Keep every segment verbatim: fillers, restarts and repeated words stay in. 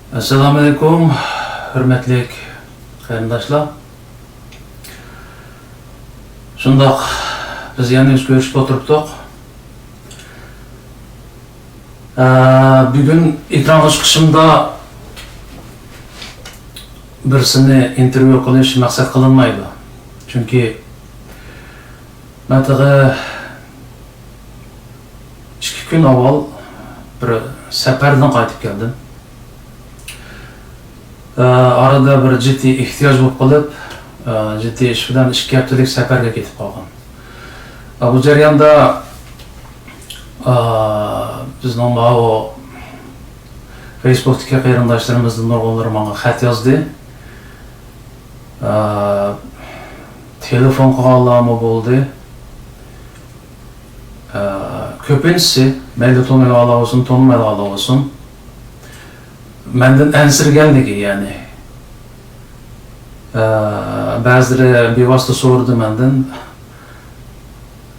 ئەسسالامۇئەلەيكۇم، ھۆرمەتلىك قېرىنداشلار. شۇنداق، بىز يەنە يۈز كۆرۈشۈپ ئولتۇرۇپتۇق. ئە، بۈگۈن ئېكرانغا چىقىشىمدا بىرسىنى ئىنتېرۋيۇ قىلىش مەقسەت قىلىنمايدۇ. چۈنكى مەن تېخى ئىككى كۈن ئاۋۋال بىر سەپەردىن قايتىپ كەلدىم. ئە، ئارىدا بىر جىددىي ئېھتىياج بولۇپ قېلىپ، ئە، جىددىي ئىش بىلەن ئىككى ھەپتىلىك سەپەرگە كېتىپ قالغان. ئە، بۇ جەرياندا، ئە، بىزنىڭ ماۋۇ فېيسبۇكتىكى قېرىنداشلىرىمىزدىن نۇرغۇنلىرى ماڭا خەت يازدى. ئە، تېلېفون قىلغانلارمۇ بولدى. ئە، كۆپىنچىسى، مەيلى تونۇيدىغانلار بولسۇن، تونۇمايدىغانلار بولسۇن، مەندىن ئەنسىرىگەنلىكى، يەنى، ئە، بەزىلىرى بىۋاسىتە سورىدى مەندىن،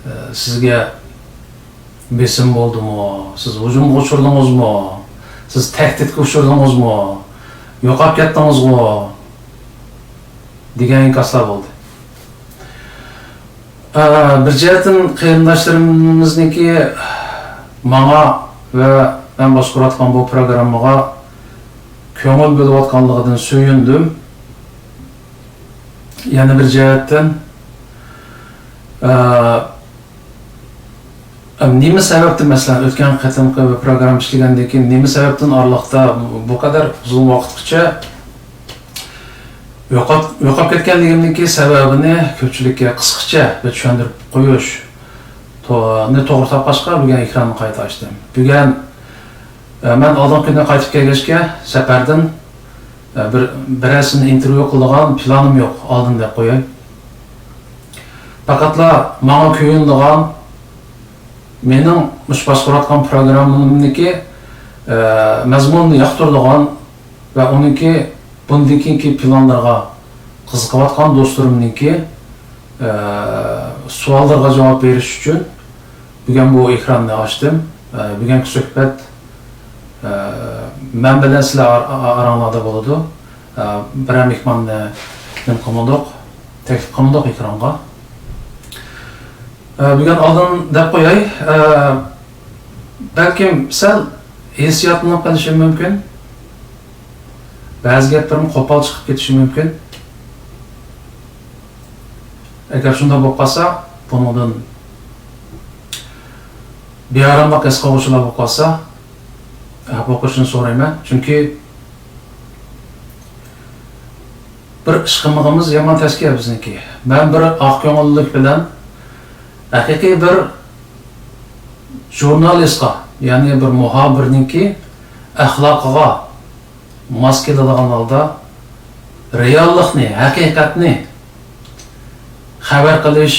ئە، سىزگە بېسىم بولدىمۇ؟ سىز ھۇجۇمغا ئۇچرىدىڭىزمۇ؟ سىز تەھدىتكە ئۇچرىدىڭىزمۇ؟ يوقاپ كەتتىڭىزغۇ؟ دېگەن ئىنكاسلار بولدى. ئە، بىر جەھەتتىن قېرىنداشلىرىمىزنىڭكى ماڭا ۋە مەن باشقۇرۇۋاتقان بۇ پروگراممىغا كۆڭۈل بۆلۈۋاتقانلىقىدىن سۆيۈندۈم. يەنە بىر جەھەتتىن، ئە، نېمە سەۋەبتىن، مەسىلەن، ئۆتكەن قېتىمقى بىر پروگرامما ئىشلىگەندىن كېيىن نېمە سەۋەبتىن ئارىلىقتا بۇ قەدەر ئۇزۇن ۋاقىتقىچە يوقاپ، يوقاپ كەتكەنلىكىمنىڭكى سەۋەبىنى كۆپچىلىككە قىسقىچە بىر چۈشەندۈرۈپ قويۇش تو-، نى توغرا تاپقاچقا، بۈگۈن ئېكراننى قايتا ئاچتىم. بۈگۈن، ئە، مەن ئالدىنقى كۈنى قايتىپ كەلگەچكە سەپەردىن، ئە، بىر، بىرەرسىنى ئىنتېرۋيۇ قىلىدىغان پىلانىم يوق، ئالدىن دەپ قوياي. پەقەتلا ماڭا كۆيۈنىدىغان، مېنىڭ مۇشۇ باشقۇرۇۋاتقان پروگراممامنىڭكى، ئە، مەزمۇنىنى ياقتۇرىدىغان ۋە ئۇنىڭكى بۇندىن كېيىنكى پىلانلىرىغا قىزىقىۋاتقان دوستلىرىمنىڭكى، ئە، سوئاللىرىغا جاۋاب بېرىش ئۈچۈن بۈگۈن بۇ ئېكراننى ئاچتىم. ئە، بۈگۈنكى سۆھبەت، ئە، مەن بىلەن سىلەر ئار-، ئا-، ئاراڭلاردا بولىدۇ. ئە، بىرەر مېھماننى نېمە قىلمىدۇق، تەكلىپ قىلمىدۇق ئېكرانغا. ئە، بۈگۈن ئالدىن دەپ قوياي، ئە، بەلكىم سەل ھېسسىياتلىنىپ قېلىشىم مۇمكىن. بەزى گەپلىرىم قوپال چىقىپ كېتىشى مۇمكىن. ئەگەر شۇنداق بولۇپ قالسا، بۇنىڭدىن بىئاراملىق ھېس قىلغۇچىلار بولۇپ قالسا، ئەپۇ قىلىشىنى سورايمەن. چۈنكى بىر ئىش قىلمىقىمىز يامان تەسكە بىزنىڭكى. مەن بىر ئاق كۆڭۈللۈك بىلەن ھەقىقىي بىر ژۇرنالىستقا، يەنى بىر مۇھابىرنىڭكى ئەخلاقىغا ماس كېلىدىغان ھالدا رېئاللىقنى، ھەقىقەتنى خەۋەر قىلىش،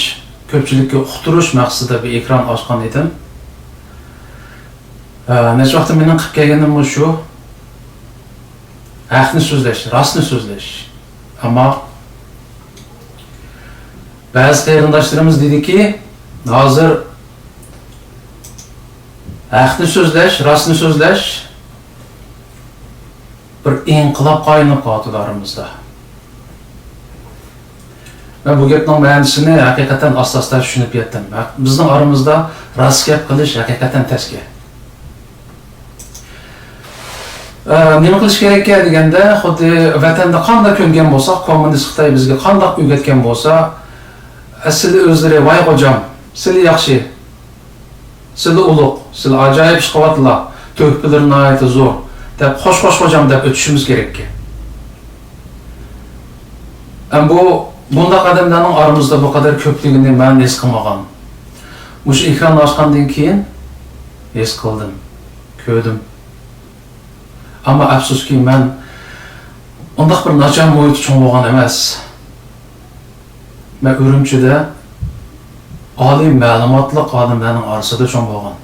كۆپچىلىككە ئۇقتۇرۇش مەقسىتىدە بىر ئېكران ئاچقان ئىدىم. ئە، نەچچە ۋاقىتتىن مېنىڭ قىلىپ كەلگىنىم مۇشۇ. ھەقنى سۆزلەش، راستنى سۆزلەش. ئەمما بەزى قېرىنداشلىرىمىز دېدىكى، ھازىر ھەقنى سۆزلەش، راستنى سۆزلەش بىر ئىنقىلابقا ئايلىنىپ قالىۋاتىدۇ ئارىمىزدا. مەن بۇ گەپنىڭ مەنىسىنى ھەقىقەتەن ئاستا-ئاستا چۈشىنىپ يەتتىم. ھەق-، بىزنىڭ ئارىمىزدا راست گەپ قىلىش ھەقىقەتەن تەسكە. ئە، نېمە قىلىش كېرەككە دېگەندە، خۇددى ۋەتەندە قانداق كۆنگەن بولساق، كوممۇنىست خىتاي بىزگە قانداق ئۆگەتكەن بولسا، ئەسلى ئۆزلىرى، ۋاي خوجام، سىلى ياخشى، سىلى ئۇلۇغ، سىلى ئاجايىپ ئىش قىلىۋاتىلا، تۆھپىلىرى ناھايىتى زور، دەپ، خوش، خوش خوجام دەپ ئۆتۈشىمىز كېرەككەن. ئەمما بۇ، بۇنداق ئادەملەرنىڭ ئارىمىزدا بۇ قەدەر كۆپلۈكىنى مەن ھېس قىلمىغان. مۇشۇ ئېكراننى ئاچقاندىن كېيىن ھېس قىلدىم، كۆردۈم. ئەمما ئەپسۇسكى، مەن ئۇنداق بىر ناچار مۇھىتتا چوڭ بولغان ئەمەس. مەن ئۈرۈمچىدە ئالىي مەلۇماتلىق ئادەملەرنىڭ ئارىسىدا چوڭ بولغان.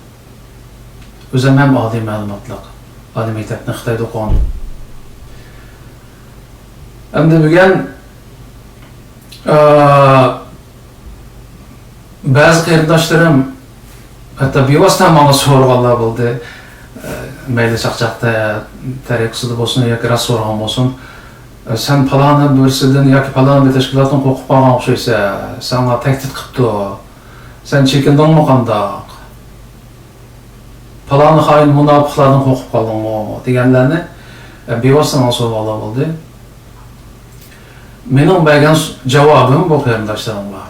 ئۆزۈم ھەم ئالىي مەلۇماتلىق، ئالىي مەكتەپنى خىتايدا ئوقۇغان. ئەمدى بۈگۈن، ئە، بەزى قېرىنداشلىرىم ھەتتا بىۋاسىتە ماڭا سورىغانلار بولدى. ئە، مەيلى چاقچاق تە-، تەرىقىسىدە بولسۇن ياكى راست سورىغان بولسۇن، سەن پالانى بىرسىدىن ياكى پالانى بىر تەشكىلاتتىن قورقۇپ قالغان ئوخشايسەن، ساڭا تەھدىت قىپتۇ، سەن چېكىندىڭمۇ قانداق؟ پالانى خائىن مۇناپىقلاردىن قورقۇپ قالدىڭمۇ؟ دېگەنلەرنى، ئە، بىۋاسىتە ماڭا سورىغانلار بولدى. مېنىڭ بەرگەن س-، جاۋابىم بۇ، قېرىنداشلىرىمغا.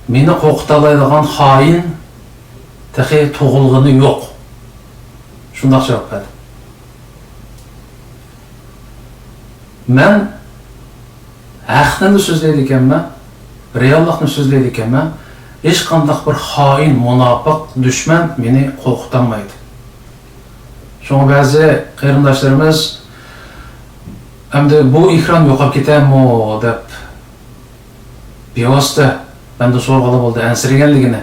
مېنى قورقۇتالايدىغان خائىن تېخى تۇغۇلغىنى يوق. شۇنداق جاۋاب بەردىم. مەن ھەقنىلا سۆزلەيدىكەنمەن، رېئاللىقنى سۆزلەيدىكەنمەن. ھېچقانداق بىر خائىن، مۇناپىق، دۈشمەن مېنى قورقۇتالمايدۇ. شۇڭا بەزى قېرىنداشلىرىمىز، «ئەمدى بۇ ئېكران يوقاپ كېتەرمۇ؟» دەپ، بىۋاسىتە مەندىن سورىغانلار بولدى، ئەنسىرىگەنلىكىنى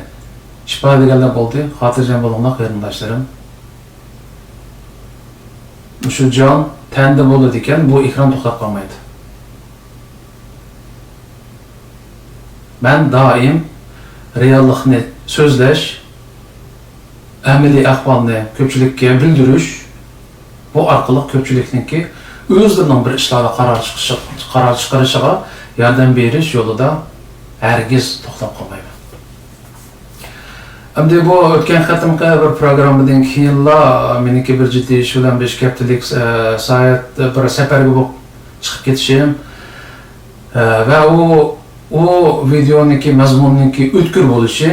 ئىپادىلىگەنلەر بولدى. خاتىرجەم بولۇڭلار، قېرىنداشلىرىم. مۇشۇ جان تەندە بولىدىكەن، بۇ ئېكران توختاپ قالمايدۇ. مەن دائىم رېئاللىقنى سۆزلەش، ئەمەلىي ئەھۋالنى كۆپچىلىككە بىلدۈرۈش، بۇ ئارقىلىق كۆپچىلىكنىڭكى ئۆزلىرىنىڭ بىر ئىشلاردا قارار چىقىشى-، قارار چىقىرىشىغا ياردەم بېرىش يولىدا ھەرگىز توختاپ قالمايمەن. ئەمدى بۇ ئۆتكەن قېتىمقى بىر پروگراممىدىن كېيىنلا مېنىڭكى بىر جىددىي ئىش بىلەن بىر ئىككى ھەپتىلىك، ئە، ساياھەت، بىر سەپەرگە بولۇپ چىقىپ كېتىشىم، ئە، ۋە ئۇ، ئۇ ۋىدېئونىڭكى مەزمۇنىنىڭكى ئۆتكۈر بولۇشى،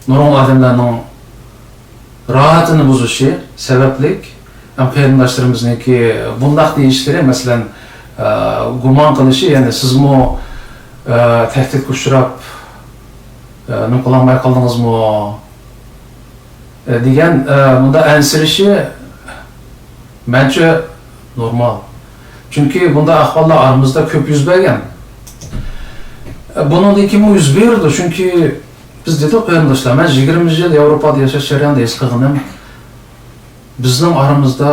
نۇرغۇن ئادەملەرنىڭ راھىتىنى بۇزۇشى سەۋەبلىك، ھەم قېرىنداشلىرىمىزنىڭكى بۇنداق دېيىشلىرى، مەسىلەن، ئە، گۇمان قىلىشى، يەنى سىزمۇ، ئە، تەھدىتكە ئۇچراپ، ئە، نېمە قىلالماي قالدىڭىزمۇ؟ ئە، دېگەن، ئە، بۇنداق ئەنسىرىشى مەنچە نورمال. چۈنكى بۇنداق ئەھۋاللار ئارىمىزدا كۆپ يۈز بەرگەن. ئە، بۇنىڭدىن كېيىنمۇ يۈز بېرىدۇ، چۈنكى بىز دېدۇق، قېرىنداشلار، مەن يىگىرمە يىل ياۋروپادا ياشاش جەريانىدا ھېس قىلغىنىم، بىزنىڭ ئارىمىزدا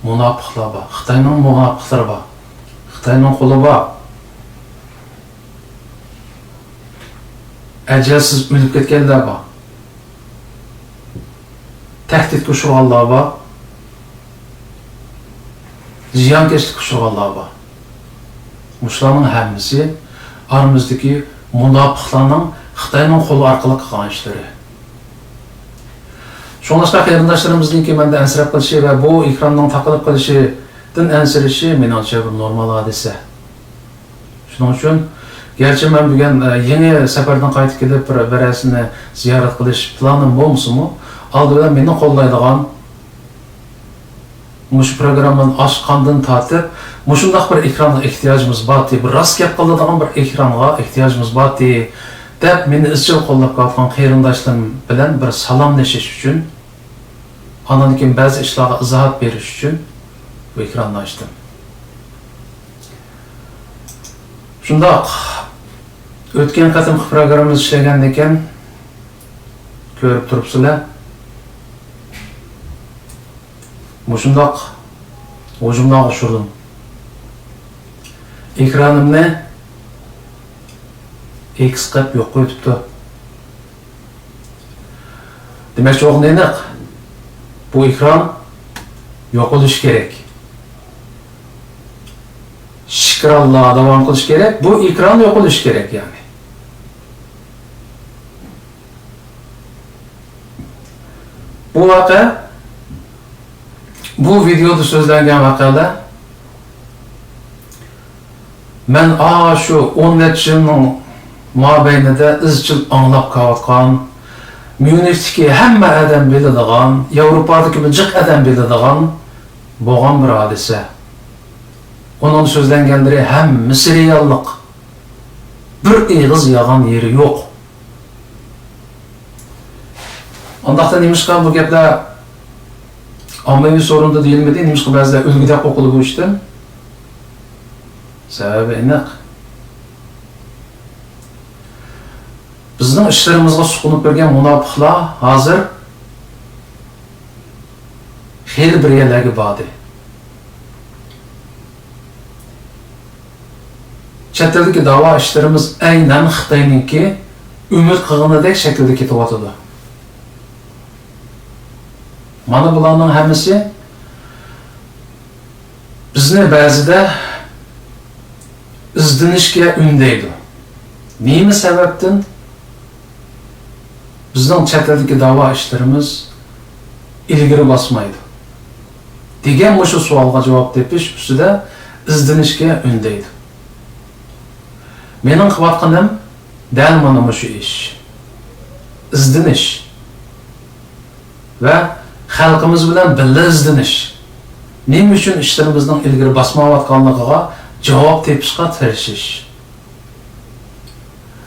مۇناپىقلار بار، خىتاينىڭ مۇناپىقلىرى بار، خىتاينىڭ قولى بار. ئەجەلسىز ئۆلۈپ كەتكەنلەر بار. تەھدىتكە ئۇچرىغانلار بار. زىيانكەشلىككە ئۇچرىغانلار بار. مۇشۇلارنىڭ ھەممىسى ئارىمىزدىكى مۇناپىقلارنىڭ خىتاينىڭ قولى ئارقىلىق قىلغان ئىشلىرى. شۇڭلاشقا قېرىنداشلىرىمىزنىڭكى مەندە ئەنسىرەپ قېلىشى ۋە بۇ ئېكراننىڭ تاقىلىپ قېلىشىدىن ئەنسىرىشى مېنىڭچە بىر نورمال ھادىسە. شۇنىڭ ئۈچۈن، گەرچە مەن بۈگۈن، ئە، يېڭى سەپەردىن قايتىپ كېلىپ، بىر، بىرەرسىنى زىيارەت قىلىش پىلانىم بولمىسىمۇ، ئالدى بىلەن مېنى قوللايدىغان، مۇشۇ پروگراممىنى ئاچقاندىن تارتىپ، مۇشۇنداق بىر ئېكرانغا ئېھتىياجىمىز بارتى، بىر راست گەپ قىلىدىغان بىر ئېكرانغا ئېھتىياجىمىز بارتى، دەپ مېنى ئىزچىل قوللاپ كېلىۋاتقان قېرىنداشلىرىم بىلەن بىر سالاملىشىش ئۈچۈن، ئاندىن كېيىن بەزى ئىشلارغا ئىزاھات بېرىش ئۈچۈن بۇ ئېكراننى ئاچتىم. شۇنداق، ئۆتكەن قېتىمقى پروگراممىمىز ئىشلىگەندىكىن، كۆرۈپ تۇرۇپسىلەر، مۇشۇنداق ھۇجۇملارغا ئۇچرىدىم. ئېكرانىمنى ئېكس قىلىپ يوق قويۇپتۇ. دېمەكچى بولغىنى ئېنىق، بۇ ئېكران يوقىلىشى كېرەك. شىكراللا داۋام قىلىش كېرەك، بۇ ئېكران يوقىلىشى كېرەك، يەنى. بۇ ۋەقە، بۇ ۋىدېئودا سۆزلەنگەن ۋەقەلەر، مەن ئاشۇ ئون نەچچە يىلنىڭ مابەينىدە ئىزچىل ئاڭلاپ كېلىۋاتقان، ميۇنختىكى ھەممە ئادەم بىلىدىغان، ياۋروپادىكى بىر جىق ئادەم بىلىدىغان بولغان بىر ھادىسە. ئۇنىڭ سۆزلەنگەنلىرى ھەممىسى رېئاللىق. بىر ئېغىز يالغان يېرى يوق. ئانداقتا نېمىشقا بۇ گەپلەر ئاممىۋى سورۇندا دېيىلمىدى؟ نېمىشقا بەزىلەر ئۈلگە دەپ ئوقۇدى بۇ ئىشتىن؟ سەۋەبى ئېنىق. بىزنىڭ ئىشلىرىمىزغا سۇقۇنۇپ كىرگەن مۇناپىقلار ھازىر خېلى بىر يەرلەرگە باردى. چەت ئەلدىكى داۋا ئىشلىرىمىز ئەينەن خىتاينىڭكى ئۈمىد قىلغىنىدەك شەكىلدە كېتىۋاتىدۇ. مانا بۇلارنىڭ ھەممىسى بىزنى بەزىدە ئىزدىنىشكە ئۈندەيدۇ. نېمە سەۋەبتىن بىزنىڭ چەت ئەلدىكى داۋا ئىشلىرىمىز ئىلگىرى باسمايدۇ دېگەن مۇشۇ سوئالغا جاۋاب تېپىش ئۈستىدە ئىزدىنىشكە ئۈندەيدۇ. مېنىڭ قىلىۋاتقىنىم دەل مانا مۇشۇ ئىش. ئىزدىنىش. ۋە خەلقىمىز بىلەن بىللە ئىزدىنىش. نېمە ئۈچۈن ئىشلىرىمىزنىڭ ئىلگىرى باسمايۋاتقانلىقىغا جاۋاب تېپىشقا تىرىشىش.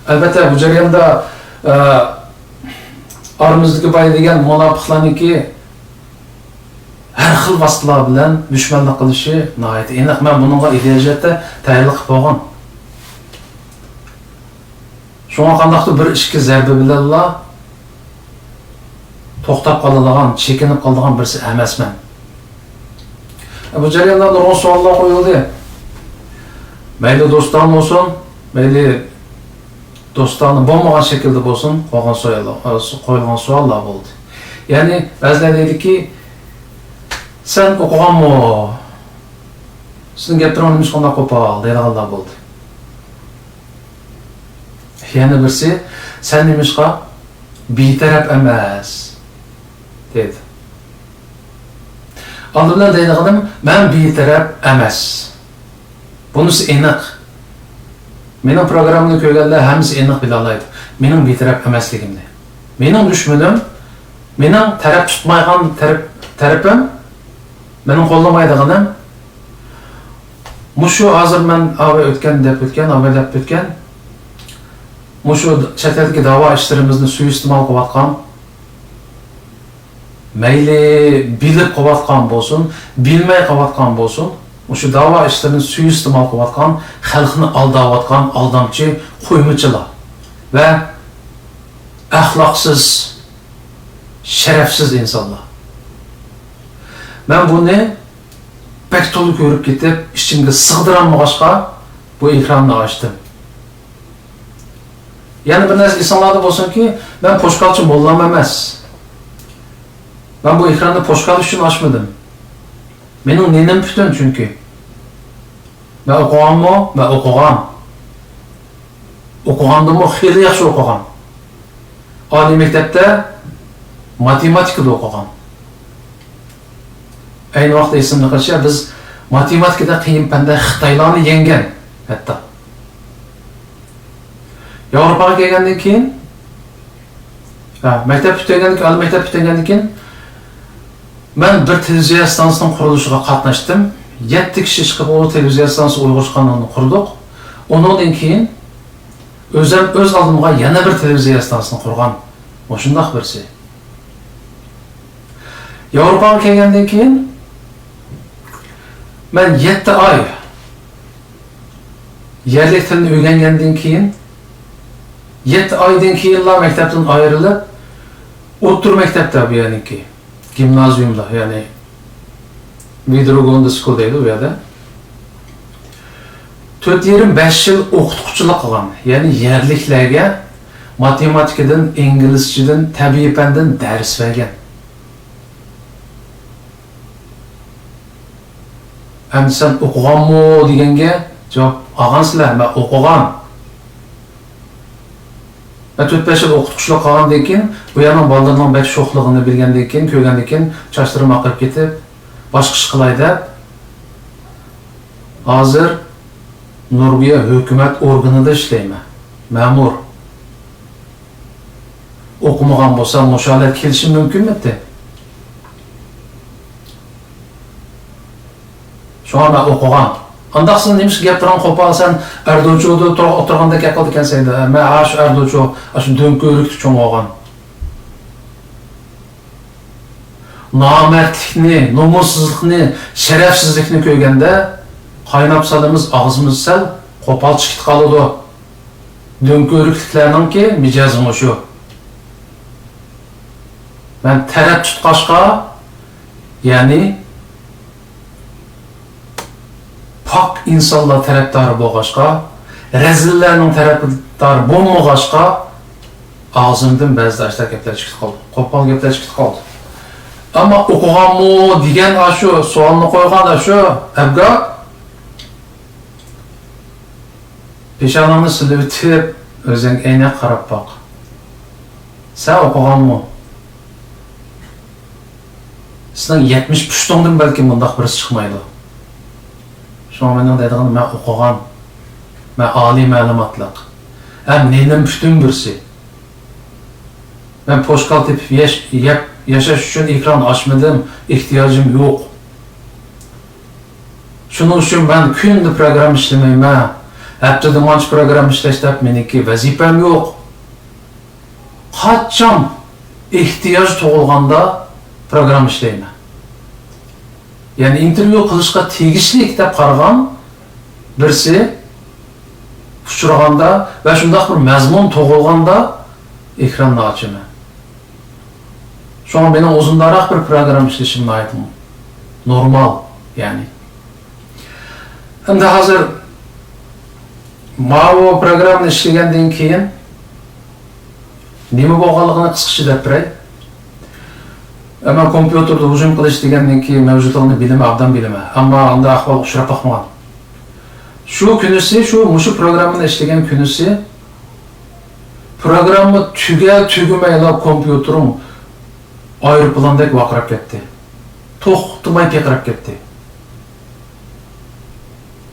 ئەلۋەتتە، بۇ جەرياندا، ئە، ئارىمىزدىكى بايا دېگەن مۇناپىقلارنىڭكى ھەر خىل ۋاسىتىلەر بىلەن دۈشمەنلىك قىلىشى ناھايىتى ئېنىق. مەن بۇنىڭغا ئىدىيە جەھەتتە تەييارلىق قىلىپ بولغان. شۇڭا قانداقتۇر بىر ئىككى زەربە بىلەنلا توختاپ قالىدىغان، چېكىنىپ قالىدىغان بىرسى ئەمەسمەن. بۇ جەرياندا نۇرغۇن سوئاللار قويۇلدى. مەيلى دوستانە بولسۇن، مەيلى دوستانە بولمىغان شەكىلدە بولسۇن، قويغان سوئاللار، قويۇلغان سوئاللار بولدى. يەنى بەزىلەر دەيدىكى، سەن ئوقۇغانمۇ؟ سېنىڭ گەپلىرىڭ نېمىشقا ئۇنداق قوپال؟ دەيدىغانلار بولدى. يەنە بىرسى، سەن نېمىشقا بىتەرەپ ئەمەس؟ دېدى. ئالدى بىلەن دەيدىغىنىم، مەن بىتەرەپ ئەمەس. بۇنىسى ئېنىق. مېنىڭ پروگراممىنى كۆرگەنلەر ھەممىسى ئېنىق بىلالايدۇ مېنىڭ بىتەرەپ ئەمەسلىكىمنى. مېنىڭ دۈشمىنىم، مېنىڭ تەرەپ تۇتمايدىغان تەرەپ، تەرىپىم، مېنىڭ قوللىمايدىغىنىم، مۇشۇ ھازىر مەن ئاۋاي ئۆتكەن دەپ ئۆتكەن، ئاۋاي دەپ ئۆتكەن، مۇشۇ چەت ئەلدىكى داۋا ئىشلىرىمىزنى سۇيىئىستېمال قىلىۋاتقان، مەيلى بىلىپ قىلىۋاتقان بولسۇن، بىلمەي قىلىۋاتقان بولسۇن، مۇشۇ داۋا ئىشلىرىنى سۇيىئىستېمال قىلىۋاتقان، خەلقنى ئالداۋاتقان ئالدامچى، قويمىچىلار ۋە ئەخلاقسىز، شەرەپسىز ئىنسانلار. مەن بۇنى بەك تولا كۆرۈپ كېتىپ، ئىچىمگە سىغدۇرالمىغاچقا، بۇ ئېكراننى ئاچتىم. يەنە بىر نەرسە ئېسىڭلاردا بولسۇنكى، مەن پوشكالچى موللام ئەمەس. مەن بۇ ئېكراننى پوشكال ئۈچۈن ئاچمىدىم. مېنىڭ نېنىم پۈتۈن چۈنكى. مەن ئوقۇغانمۇ؟ مەن ئوقۇغان. ئوقۇغاندىمۇ خېلى ياخشى ئوقۇغان. ئالىي مەكتەپتە ماتېماتىكىدا ئوقۇغان. ئەينى ۋاقىتتا ئېسىمدە قېلىشىچە، بىز ماتېماتىكىدا قىيىن پەندە خىتايلارنى يەڭگەن ھەتتا. ياۋروپاغا كەلگەندىن كېيىن، ھە، مەكتەپ پۈتتۈرگەندىن كېيىن، ئالىي مەكتەپ پۈتتۈرگەندىن كېيىن، مەن بىر تېلېۋىزىيە ئىستانسىسىنىڭ قۇرۇلۇشىغا قاتناشتىم. يەتتە كىشى چىقىپ، ئۇ تېلېۋىزىيە ئىستانسىسى ئۇيغۇرچە قانالنى قۇردۇق. ئۇنىڭدىن كېيىن ئۆزۈم ئۆز ئالدىمغا يەنە بىر تېلېۋىزىيە ئىستانسىسىنى قۇرغان. مۇشۇنداق بىرسى. ياۋروپاغا كەلگەندىن كېيىن مەن يەتتە ئاي يەرلىك تىلنى ئۆگەنگەندىن كېيىن، يەتتە ئايدىن كېيىنلا مەكتەپتىن ئايرىلىپ، ئوتتۇرا مەكتەپتە بۇ يەرنىڭكى، گىمنازىيۇمدا، يەنى ۋىدرۇگوندىسكۇل دەيدۇ ئۇ يەردە. تۆت يېرىم، بەش يىل ئوقۇتقۇچىلىق قىلغان، يەنى يەرلىكلەرگە ماتېماتىكىدىن، ئىنگلىزچىدىن، تەبىئىي پەندىن دەرس بەرگەن. ئەمدى سەن ئوقۇغانمۇ دېگەنگە جاۋاب ئالغانسىلەر، مەن ئوقۇغان. مەن تۆت بەش يىل ئوقۇتقۇچىلىق قىلغاندىن كېيىن، بۇ يەرنىڭ بالىلىرىنىڭ بەك شوخلۇقىنى بىلگەندىن كېيىن، كۆرگەندىن كېيىن چاچلىرىم ئاقىرىپ كېتىپ، باشقا ئىش قىلاي دەپ، ھازىر نورۋېگىيە ھۆكۈمەت ئورگىنىدا ئىشلەيمەن. مەمۇر. ئوقۇمىغان بولسام، مۇشۇ ھالەتكە كېلىشىم مۇمكىنمىدى؟ شۇڭا مەن ئوقۇغان. ئانداق سەن نېمىشقا گەپلىرىڭ قوپال، سەن ئەردوچۇدا تۇر-، ئولتۇرغاندەك گەپ قىلىدىكەنسەن دە. مەن ھە شۇ ئەردوچۇ، ئاشۇ دۆڭكۆۋرۈكتە چوڭ بولغان. نامەردلىكنى، نومۇسسىزلىقنى، شەرەپسىزلىكنى كۆرگەندە، قايناپ سالىمىز، ئاغزىمىز سەل قوپال چىقىپ قالىدۇ. دۆڭكۆۋرۈكلۈكلەرنىڭكى مىجەزى مۇشۇ. مەن تەرەپ تۇتقاچقا، يەنى پاك ئىنسانلار تەرەپدارى بولغاچقا، رەزىللەرنىڭ تەرەپدارى بولمىغاچقا، ئاغزىمدىن بەزىدە ئاشۇنداق گەپلەر چىقىپ قالدى. قوپال گەپلەر چىقىپ قالدى. ئەمما ئوقۇغانمۇ دېگەن ئاشۇ سوئالنى قويغان ئاشۇ ئەبگات، پېشانىڭنى سىلىۋېتىپ، ئۆزۈڭگە ئەينەككە قاراپ باق. سەن ئوقۇغانمۇ؟ سېنىڭ يەتمىش پۇشتۇڭدىن بەلكىم مۇنداق بىرسى چىقمايدۇ. شۇڭا مېنىڭ دەيدىغىنىم، مەن ئوقۇغان، مەن ئالىي مەلۇماتلىق، ھەم نېنىم پۈتۈن بىرسى. مەن پوشكال تېپىپ يەش-، يەپ ياشاش ئۈچۈن ئېكران ئاچمىدىم، ئېھتىياجىم يوق. شۇنىڭ ئۈچۈن مەن كۈندە پروگرامما ئىشلىمەيمەن، ھەپتىدە مانچە پروگرامما ئىشلەش دەپ مېنىڭكى ۋەزىپەم يوق. قاچان ئېھتىياج تۇغۇلغاندا پروگرامما ئىشلەيمەن. يەنى ئىنتېرۋيۇ قىلىشقا تېگىشلىك دەپ قارىغان بىرسى ئۇچرىغاندا ۋە شۇنداق بىر مەزمۇن تۇغۇلغاندا ئېكراننى ئاچىمەن. شۇڭا مېنىڭ ئۇزۇندانراق بىر پروگرامما ئىشلىشىم ناھايىتى نورمال، يەنى. ئەمدى ھازىر ماۋۇ پروگراممىنى ئىشلىگەندىن كېيىن نېمە بولغانلىقىنى قىسقىچە دەپ بېرەي. مەن كومپيۇتېردا ھۇجۇم قىلىش دېگەننىڭكى مەۋجۇتلۇقىنى بىلىمەن، ئابدان بىلىمەن. ئەمما ئانداق ئەھۋالغا ئۇچراپ باقمىغان. شۇ كۈنىسى، شۇ، مۇشۇ پروگراممىنى ئىشلىگەن كۈنىسى، پروگرامما تۈگەر تۈگىمەيلا كومپيۇتېرىم ئايروپىلاندەك ۋارقىراپ كەتتى. توختىماي پىرقىراپ كەتتى.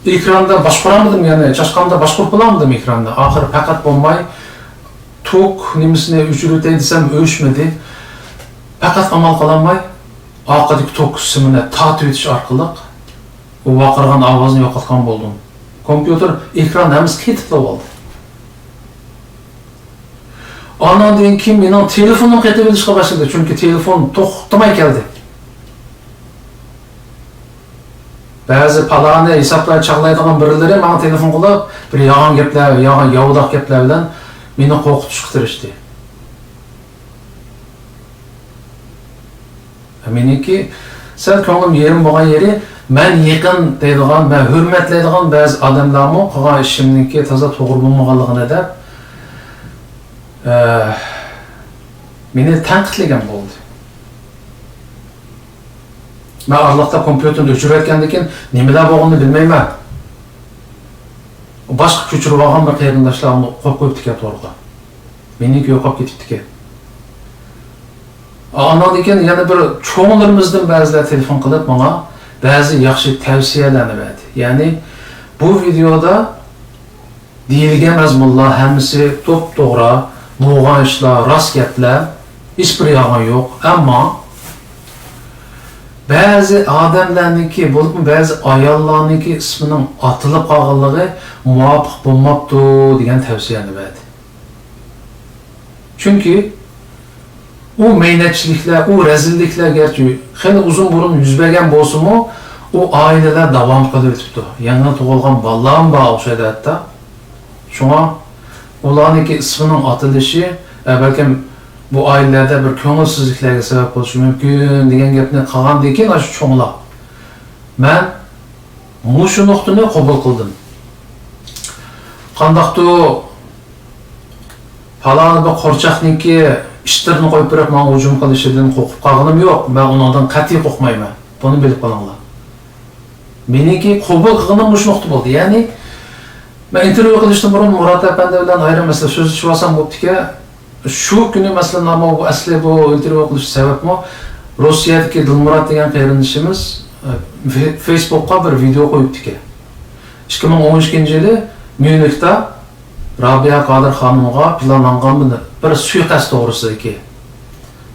ئېكراندا باشقۇرالمىدىم، يەنى چاشقاندا باشقۇرۇپ بولالمىدىم ئېكراندا. ئاخىرى پەقەت بولماي، توك نېمىسىنى ئۆچۈرۈۋېتەي دېسەم، ئۆچمىدى. پەقەت ئامال قىلالماي، ئارقىدىكى توك سىمىنى تارتىۋېتىش ئارقىلىق ئۇ ۋارقىرىغان ئاۋازنى يوقاتقان بولدۇم. كومپيۇتېر، ئېكران ھەممىسى قېتىپلا بولدى. ئاناندىن كېيىن مېنىڭ تېلېفونۇم قېتىۋېلىشقا باشلىدى، چۈنكى تېلېفون توختىماي كەلدى. بەزى پالانى ھېسابلار چاغلايدىغان بىرلىرى ماڭا تېلېفون قىلىپ، بىر يالغان گەپلەر، يالغان ياۋىداق گەپلەر بىلەن مېنى قورقۇتۇشقا تىرىشتى. مېنىڭكى سەل كۆڭلۈم يېرىم بولغان يېرى، مەن يېقىن دەيدىغان، مەن ھۆرمەتلەيدىغان بەزى ئادەملەرمۇ قىلغان ئىشىمنىڭكى تازا توغرا بولمىغانلىقىنى دەپ، ئە، مېنى تەنقىدلىگەن بولدى. مەن ئارىلىقتا كومپيۇتېرنى ئۆچۈرۈۋەتكەندىن كېيىن نېمىلەر بولغىنىنى بىلمەيمەن. باشقا كۆچۈرۈۋالغان بىر قېرىنداشلار ئۇنى قويۇپ قويۇپتىكەن تورغا. مېنىڭكى يوقاپ كېتىپتىكەن. ئاناندىن كېيىن يەنە بىر چوڭلىرىمىزدىن بەزىلەر تېلېفون قىلىپ ماڭا بەزى ياخشى تەۋسىيەلەرنى بەردى. يەنى بۇ ۋىدېيودا دېيىلگەن مەزمۇنلار ھەممىسى توپتوغرا، بولغان ئىشلار، راست گەپلەر، ھېچبىر يالغان يوق. ئەمما بەزى ئادەملەرنىڭكى، بولۇپمۇ بەزى ئاياللارنىڭكى ئىسمىنىڭ ئاتىلىپ قالغانلىقى مۇۋاپىق بولماپتۇ دېگەن تەۋسىيەنى بەردى. چۈنكى ئۇ مەينەتچىلىكلەر، ئۇ رەزىللىكلەر گەرچە خېلى ئۇزۇن بۇرۇن يۈز بەرگەن بولسىمۇ، ئۇ ئائىلىلەر داۋام قىلىۋېتىپتۇ. يېڭى تۇغۇلغان بالىلارمۇ بار ئوخشايدۇ ھەتتا. شۇڭا ئۇلارنىڭكى ئىسمىنىڭ ئاتىلىشى، ئە، بەلكىم بۇ ئائىلىلەردە بىر كۆڭۈلسىزلىكلەرگە سەۋەب بولۇشى مۇمكىن دېگەن گەپنى قىلغاندىن كېيىن، ئاشۇ چوڭلار، مەن مۇشۇ نۇقتىنى قوبۇل قىلدىم. قانداقتۇ پالانى بىر قورچاقنىڭكى ئىتلىرىنى قويۇپ بېرىپ ماڭا ھۇجۇم قىلىشىدىن قورقۇپ قالغىنىم يوق. مەن ئۇنىڭدىن قەتئىي قورقمايمەن. بۇنى بىلىپ قېلىڭلار. مېنىڭكى قوبۇل قىلغىنىم مۇشۇ نۇقتا بولدى. يەنى، مەن ئىنتېرۋيۇ قىلىشتىن بۇرۇن مۇرات ئەپەندى بىلەن ئايرىم مەسىلە سۆزلىشىۋالسام بوپتىكەن. شۇ كۈنى، مەسىلەن، مانا بۇ ئەسلى بۇ ئىنتېرۋيۇ قىلىش سەۋەبمۇ روسىيەدىكى دىلمۇرات دېگەن قېرىندىشىمىز، ئە، فې-، فېيسبۇكقا بىر ۋىدېئو قويۇپتىكەن. ئىككى مىڭ ئون ئىككىنچى يىلى ميۇنختا رابىيە قادىر خانىمغا پىلانلانغان بىر، بىر سۇيىقەست توغرىسىدىكى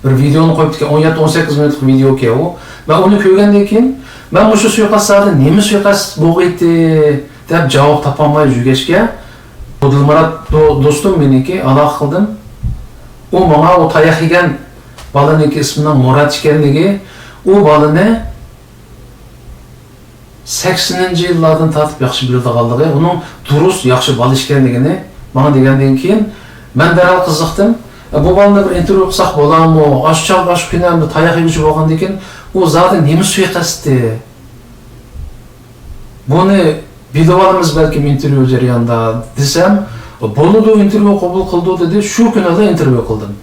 بىر ۋىدېونى قويۇپتىكەن، ئون يەتتە، ئون سەككىز مىنۇتلۇق ۋىدېئوكەن ئۇ. مەن ئۇنى كۆرگەندىن كېيىن، مەن مۇشۇ سۇيىقەست زادى نېمە سۇيىقەست بولغىيتتى دەپ جاۋاب تاپالماي يۈرگەچكە، بۇ دىلمۇرات دو-، دوستۇم مېنىڭكى ئالاقە قىلدىم. ئۇ ماڭا ئۇ تاياق يېگەن بالىنىڭكى ئىسمىنىڭ مۇرات ئىكەنلىكى، ئۇ بالىنى سەكسىنىنچى يىللاردىن تارتىپ ياخشى بىلىدىغانلىقى، ئۇنىڭ دۇرۇس، ياخشى بالا ئىكەنلىكىنى ماڭا دېگەندىن كېيىن، مەن دەرھال قىزىقتىم. «ئە، بۇ بالىنى بىر ئىنتېرۋيۇ قىلساق بولارمۇ؟ ئاشۇ چاغ، ئاشۇ كۈنى ئەمدى تاياق يېگۈچى بولغاندىن كېيىن، ئۇ زادى نېمە سۇيىقەستتى؟ بۇنى بىلىۋالىمىز بەلكىم ئىنتېرۋيۇ جەريانىدا» دېسەم، «بولىدۇ، ئىنتېرۋيۇ قوبۇل قىلىدۇ» دېدى. شۇ كۈنىلا ئىنتېرۋيۇ قىلدىم.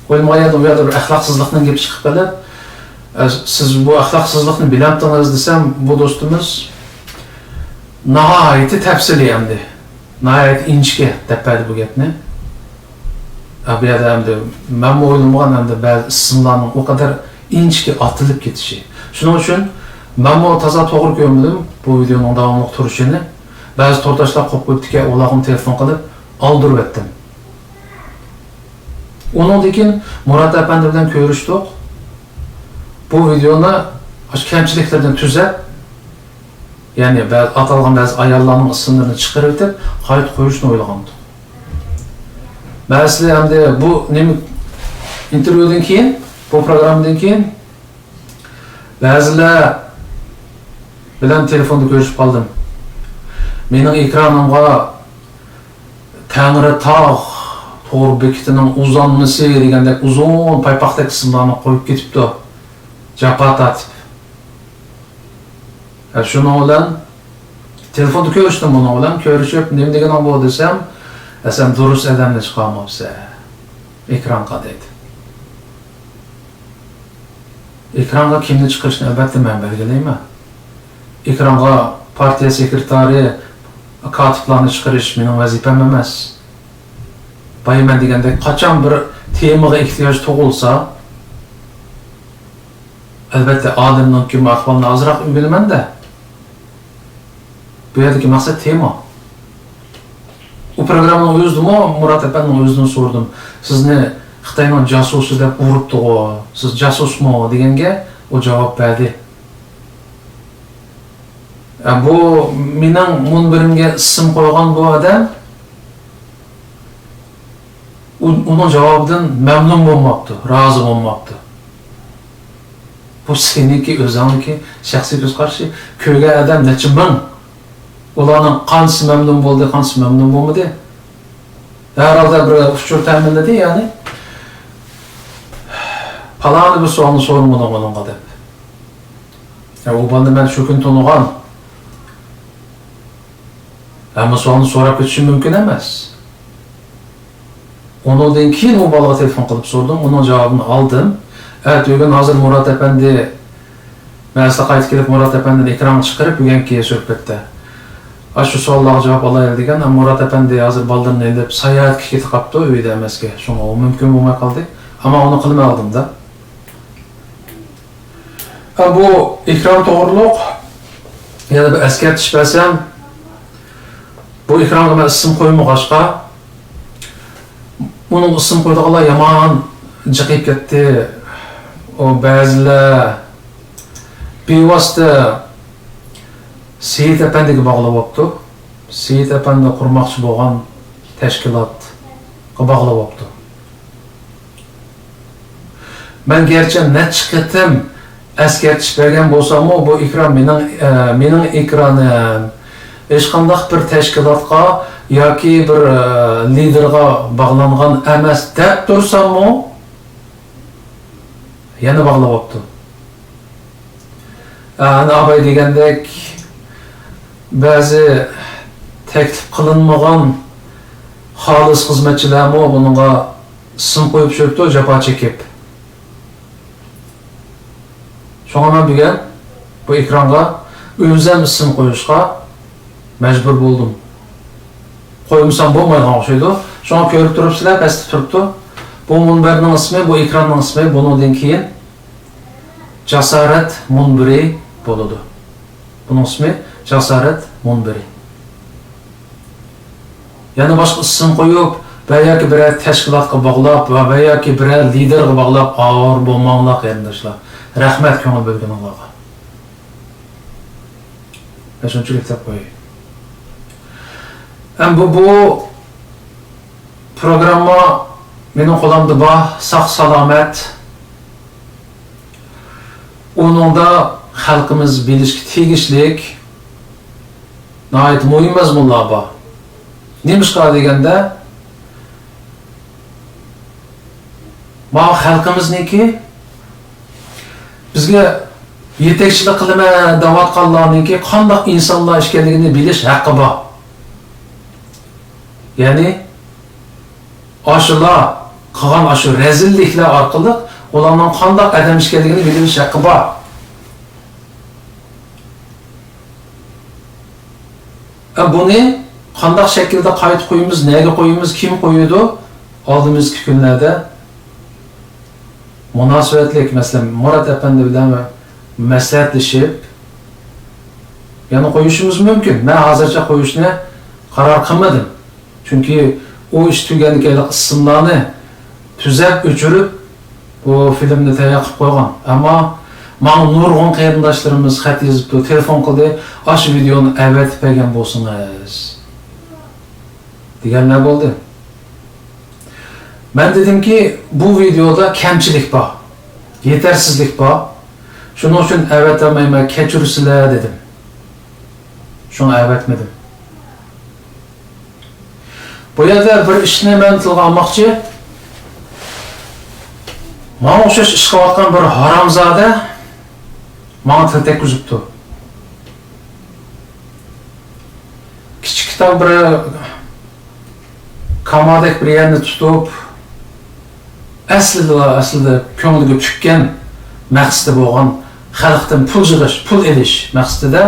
ئويلىمىغان يەردىن ئۇ يەردە بىر ئەخلاقسىزلىقنىڭ گېپى چىقىپ قېلىپ، ئە، سىز بۇ ئەخلاقسىزلىقنى بىلەمتىڭىز دېسەم، بۇ دوستىمىز ناھايىتى تەپسىلىي ئەمدى، ناھايىتى ئىنچىكە دەپ بەردى بۇ گەپنى. ئە، بۇ يەردە ئەمدى مەنمۇ ئويلىمىغان ئەمدى بەزى ئىسىملارنىڭ ئۇ قەدەر ئىنچىكە ئاتىلىپ كېتىشى. شۇنىڭ ئۈچۈن مەنمۇ تازا توغرا كۆرمىدىم بۇ ۋىدېئونىڭ داۋاملىق تۇرۇشىنى. بەزى تورداشلار قوپۇپ كېتىپتىكەن، ئۇلارغىمۇ تېلېفون قىلىپ ئالدۇرۇۋەتتىم. ئۇنىڭدىن كېيىن مۇرات ئەپەندى بىلەن كۆرۈشتۇق. بۇ ۋىدېونى ئاشۇ كەمچىلىكلىرىنى تۈزەپ، يەنى بەزى ئاتالغان بەزى ئاياللارنىڭ ئىسىملىرىنى چىقىرىۋېتىپ، قايتا قويۇشنى ئويلىغانىدۇق. مەسىلەن، ئەمدى بۇ نېمە، ئىنتېرۋيۇدىن كېيىن، بۇ پروگراممىدىن كېيىن بەزىلەر بىلەن تېلېفوندا كۆرۈشۈپ قالدىم. مېنىڭ ئېكرانىمغا تەڭرىتاغ تور بېكىتىنىڭ ئۇزانمىسى دېگەندەك ئۇزۇن پايپاقتەك ئىسىملارنى قويۇپ كېتىپتۇ. جاپا تارتىپ. ھە، شۇنىڭ بىلەن تېلېفوندا كۆرۈشتۈم بۇنىڭ بىلەن. كۆرۈشۈپ، «نېمە دېگىنىڭ بۇ؟» دېسەم، «ھە، سەن دۇرۇس ئادەمنى چىقارماپسەن ئېكرانغا» دەيدۇ. ئېكرانغا كىمنى چىقىرىشنى ئەلۋەتتە مەن بەلگىلەيمەن. ئېكرانغا پارتىيە سېكرېتارى، كاتىپلارنى چىقىرىش مېنىڭ ۋەزىپەم ئەمەس. بايا مەن دېگەندەك، قاچان بىر تېمىغا ئېھتىياج تۇغۇلسا، ئەلۋەتتە، ئادەمنىڭ كىم ئەھۋالىنى ئازراق ئۆگىنىمەن-دە. بۇ يەردىكى مەقسەت تېما. ئۇ پروگراممىنىڭ ئۆزىدىمۇ مۇرات ئەپەندىنىڭ ئۆزىدىن سورىدىم. «سىزنى خىتاينىڭ جاسۇسى دەپ ئۇرۇپتىغۇ، سىز جاسۇسمۇ؟» دېگەنگە ئۇ جاۋاب بەردى. ئە، بۇ مېنىڭ مۇنبىرىمگە ئىسىم قويغان بۇ ئادەم، ئۇ، ئۇنىڭ جاۋابىدىن مەمنۇن بولماپتۇ، رازى بولماپتۇ. بۇ سېنىڭكى، ئۆزۈڭنىڭكى شەخسىي كۆز قارىشى. كۆرگەن ئادەم نەچچە مىڭ. ئۇلارنىڭ قانچىسى مەمنۇن بولدى، قانچىسى مەمنۇن بولمىدى. ھەر ھالدا بىر ئۇچۇر تەمىنلىدى، يەنى، «پالانى بىر سوئالنى سورىمىدىڭ ئۇنىڭغا» دەپ. يا، ئۇ بالىنى مەن شۇ كۈنى تونۇغان. ھەممە سوئالنى سوراپ كېتىشىم مۇمكىن ئەمەس. ئۇنىڭدىن كېيىن ئۇ بالىغا تېلېفون قىلىپ سورىدىم، ئۇنىڭ جاۋابىنى ئالدىم. ئەتىگۈن ھازىر مۇرات ئەپەندى، مەن ئەسلى قايتىپ كېلىپ مۇرات ئەپەندىنى ئېكرانغا چىقىرىپ بۈگۈنكى سۆھبەتتە، ئاشۇ سوئاللارغا جاۋاب ئالايلى دېگەن. ئەمما مۇرات ئەپەندى ھازىر بالىلىرىنى ئېلىپ ساياھەتكە كېتىپ قاپتۇ، ئۆيدە ئەمەسكەن. شۇڭا ئۇ مۇمكىن بولماي قالدى. ئەمما ئۇنى قىلماي ئالدىم-دە. ھە، بۇ ئېكران توغرۇلۇق يەنە بىر ئەسكەرتىش بەرسەم، بۇ ئېكرانغا مەن ئىسىم قويمىغاچقا، ئۇنىڭغا ئىسىم قويىدىغانلار يامان جىقىيىپ كەتتى. ئۇ بەزىلەر بىۋاسىتە سېيىت ئەپەندىگە باغلاۋاپتۇ. سېيىت ئەپەندى قۇرماقچى بولغان تەشكىلاتقا باغلاۋاپتۇ. مەن گەرچە نەچچە قېتىم ئەسكەرتىش بەرگەن بولساممۇ، بۇ ئېكران مېنىڭ، ئە، مېنىڭ ئېكرانىم. ھېچقانداق بىر تەشكىلاتقا ياكى بىر، ئە، لىدېرغا باغلانغان ئەمەس دەپ تۇرساممۇ، يەنە باغلاۋاپتۇ. ئەنە ئاباي دېگەندەك، بەزى تەكلىپ قىلىنمىغان خالىس خىزمەتچىلەرمۇ بۇنىڭغا ئىسىم قويۇپ يۈرۈپتۇ، جاپا چېكىپ. شۇڭا مەن بۈگۈن بۇ ئېكرانغا ئۆزۈم ئىسىم قويۇشقا مەجبۇر بولدۇم. قويمىسام بولمايدىغان ئوخشايدۇ. شۇڭا كۆرۈپ تۇرۇپسىلەر، پەستە تۇرۇپتۇ. بۇ مۇنبەرنىڭ ئىسمى، بۇ ئېكراننىڭ ئىسمى بۇنىڭدىن كېيىن جاسارەت مۇنبىرى بولىدۇ. بۇنىڭ ئىسمى جاسارەت مۇنبىرى. يەنە باشقا ئىسىم قويۇپ ۋە ياكى بىرەر تەشكىلاتقا باغلاپ ۋە، ۋە ياكى بىرەر لىدېرغا باغلاپ ئاۋارە بولماڭلار، قېرىنداشلار. رەھمەت كۆڭۈل بۆلگىنىڭلارغا. مەن شۇنچىلىك دەپ قوياي. ئەمدى بۇ، بۇ پروگرامما مېنىڭ قولۇمدا بار، ساق-سالامەت. ئۇنىڭدا خەلقىمىز بىلىشكە تېگىشلىك ناھايىتى مۇھىم مەزمۇنلار بار. نېمىشقا دېگەندە، ماۋۇ خەلقىمىزنىڭكى بىزگە يېتەكچىلىك قىلىمەن دەۋاتقانلارنىڭكى قانداق ئىنسانلار ئىكەنلىكىنى بىلىش ھەققى بار. يەنى ئاشۇلار قىلغان ئاشۇ رەزىللىكلەر ئارقىلىق ئۇلارنىڭ قانداق ئادەم ئىكەنلىكىنى بىلىۋېلىش ھەققى بار. ئە، بۇنى قانداق شەكىلدە قايتا قويىمىز، نەگە قويىمىز، كىم قويىدۇ؟ ئالدىمىزدىكى كۈنلەردە مۇناسىۋەتلىك، مەسىلەن، مۇرات ئەپەندى بىلەن مەسلىھەتلىشىپ، يەنە قويۇشىمىز مۇمكىن. مەن ھازىرچە قويۇشنى قارار قىلمىدىم. چۈنكى ئۇ ئىش تۈگىگەندىن كېيىن ئىسىملارنى تۈزەپ، ئۆچۈرۈپ، بۇ فىلىمنى تەييار قىلىپ قويغان. ئەمما ماڭا نۇرغۇن قېرىنداشلىرىمىز خەت يېزىپتۇ، تېلېفون قىلدى، «ئاشۇ ۋىدېئونى ئەۋەتىپ بەرگەن بولسىڭىز» دېگەنلەر بولدى. مەن دېدىمكى، بۇ ۋىدېئودا كەمچىلىك بار، يېتەرسىزلىك بار. شۇنىڭ ئۈچۈن ئەۋەتەلمەيمەن، كەچۈرسىلەر دېدىم. شۇڭا ئەۋەتمىدىم. بۇ يەردە بىر ئىشنى مەن تىلغا ئالماقچى. ماڭا ئوخشاش ئىش قىلىۋاتقان بىر ھارامزادە ماڭا تىل تەگكۈزۈپتۇ. كىچىككىنە بىر كامادەك بىر يەرنى تۇتۇپ، ئەسلىدىلا، ئەسلىدە كۆڭلىگە پۈككەن مەقسىتى بولغان، خەلقتىن پۇل يىغىش، پۇل ئېلىش مەقسىتىدە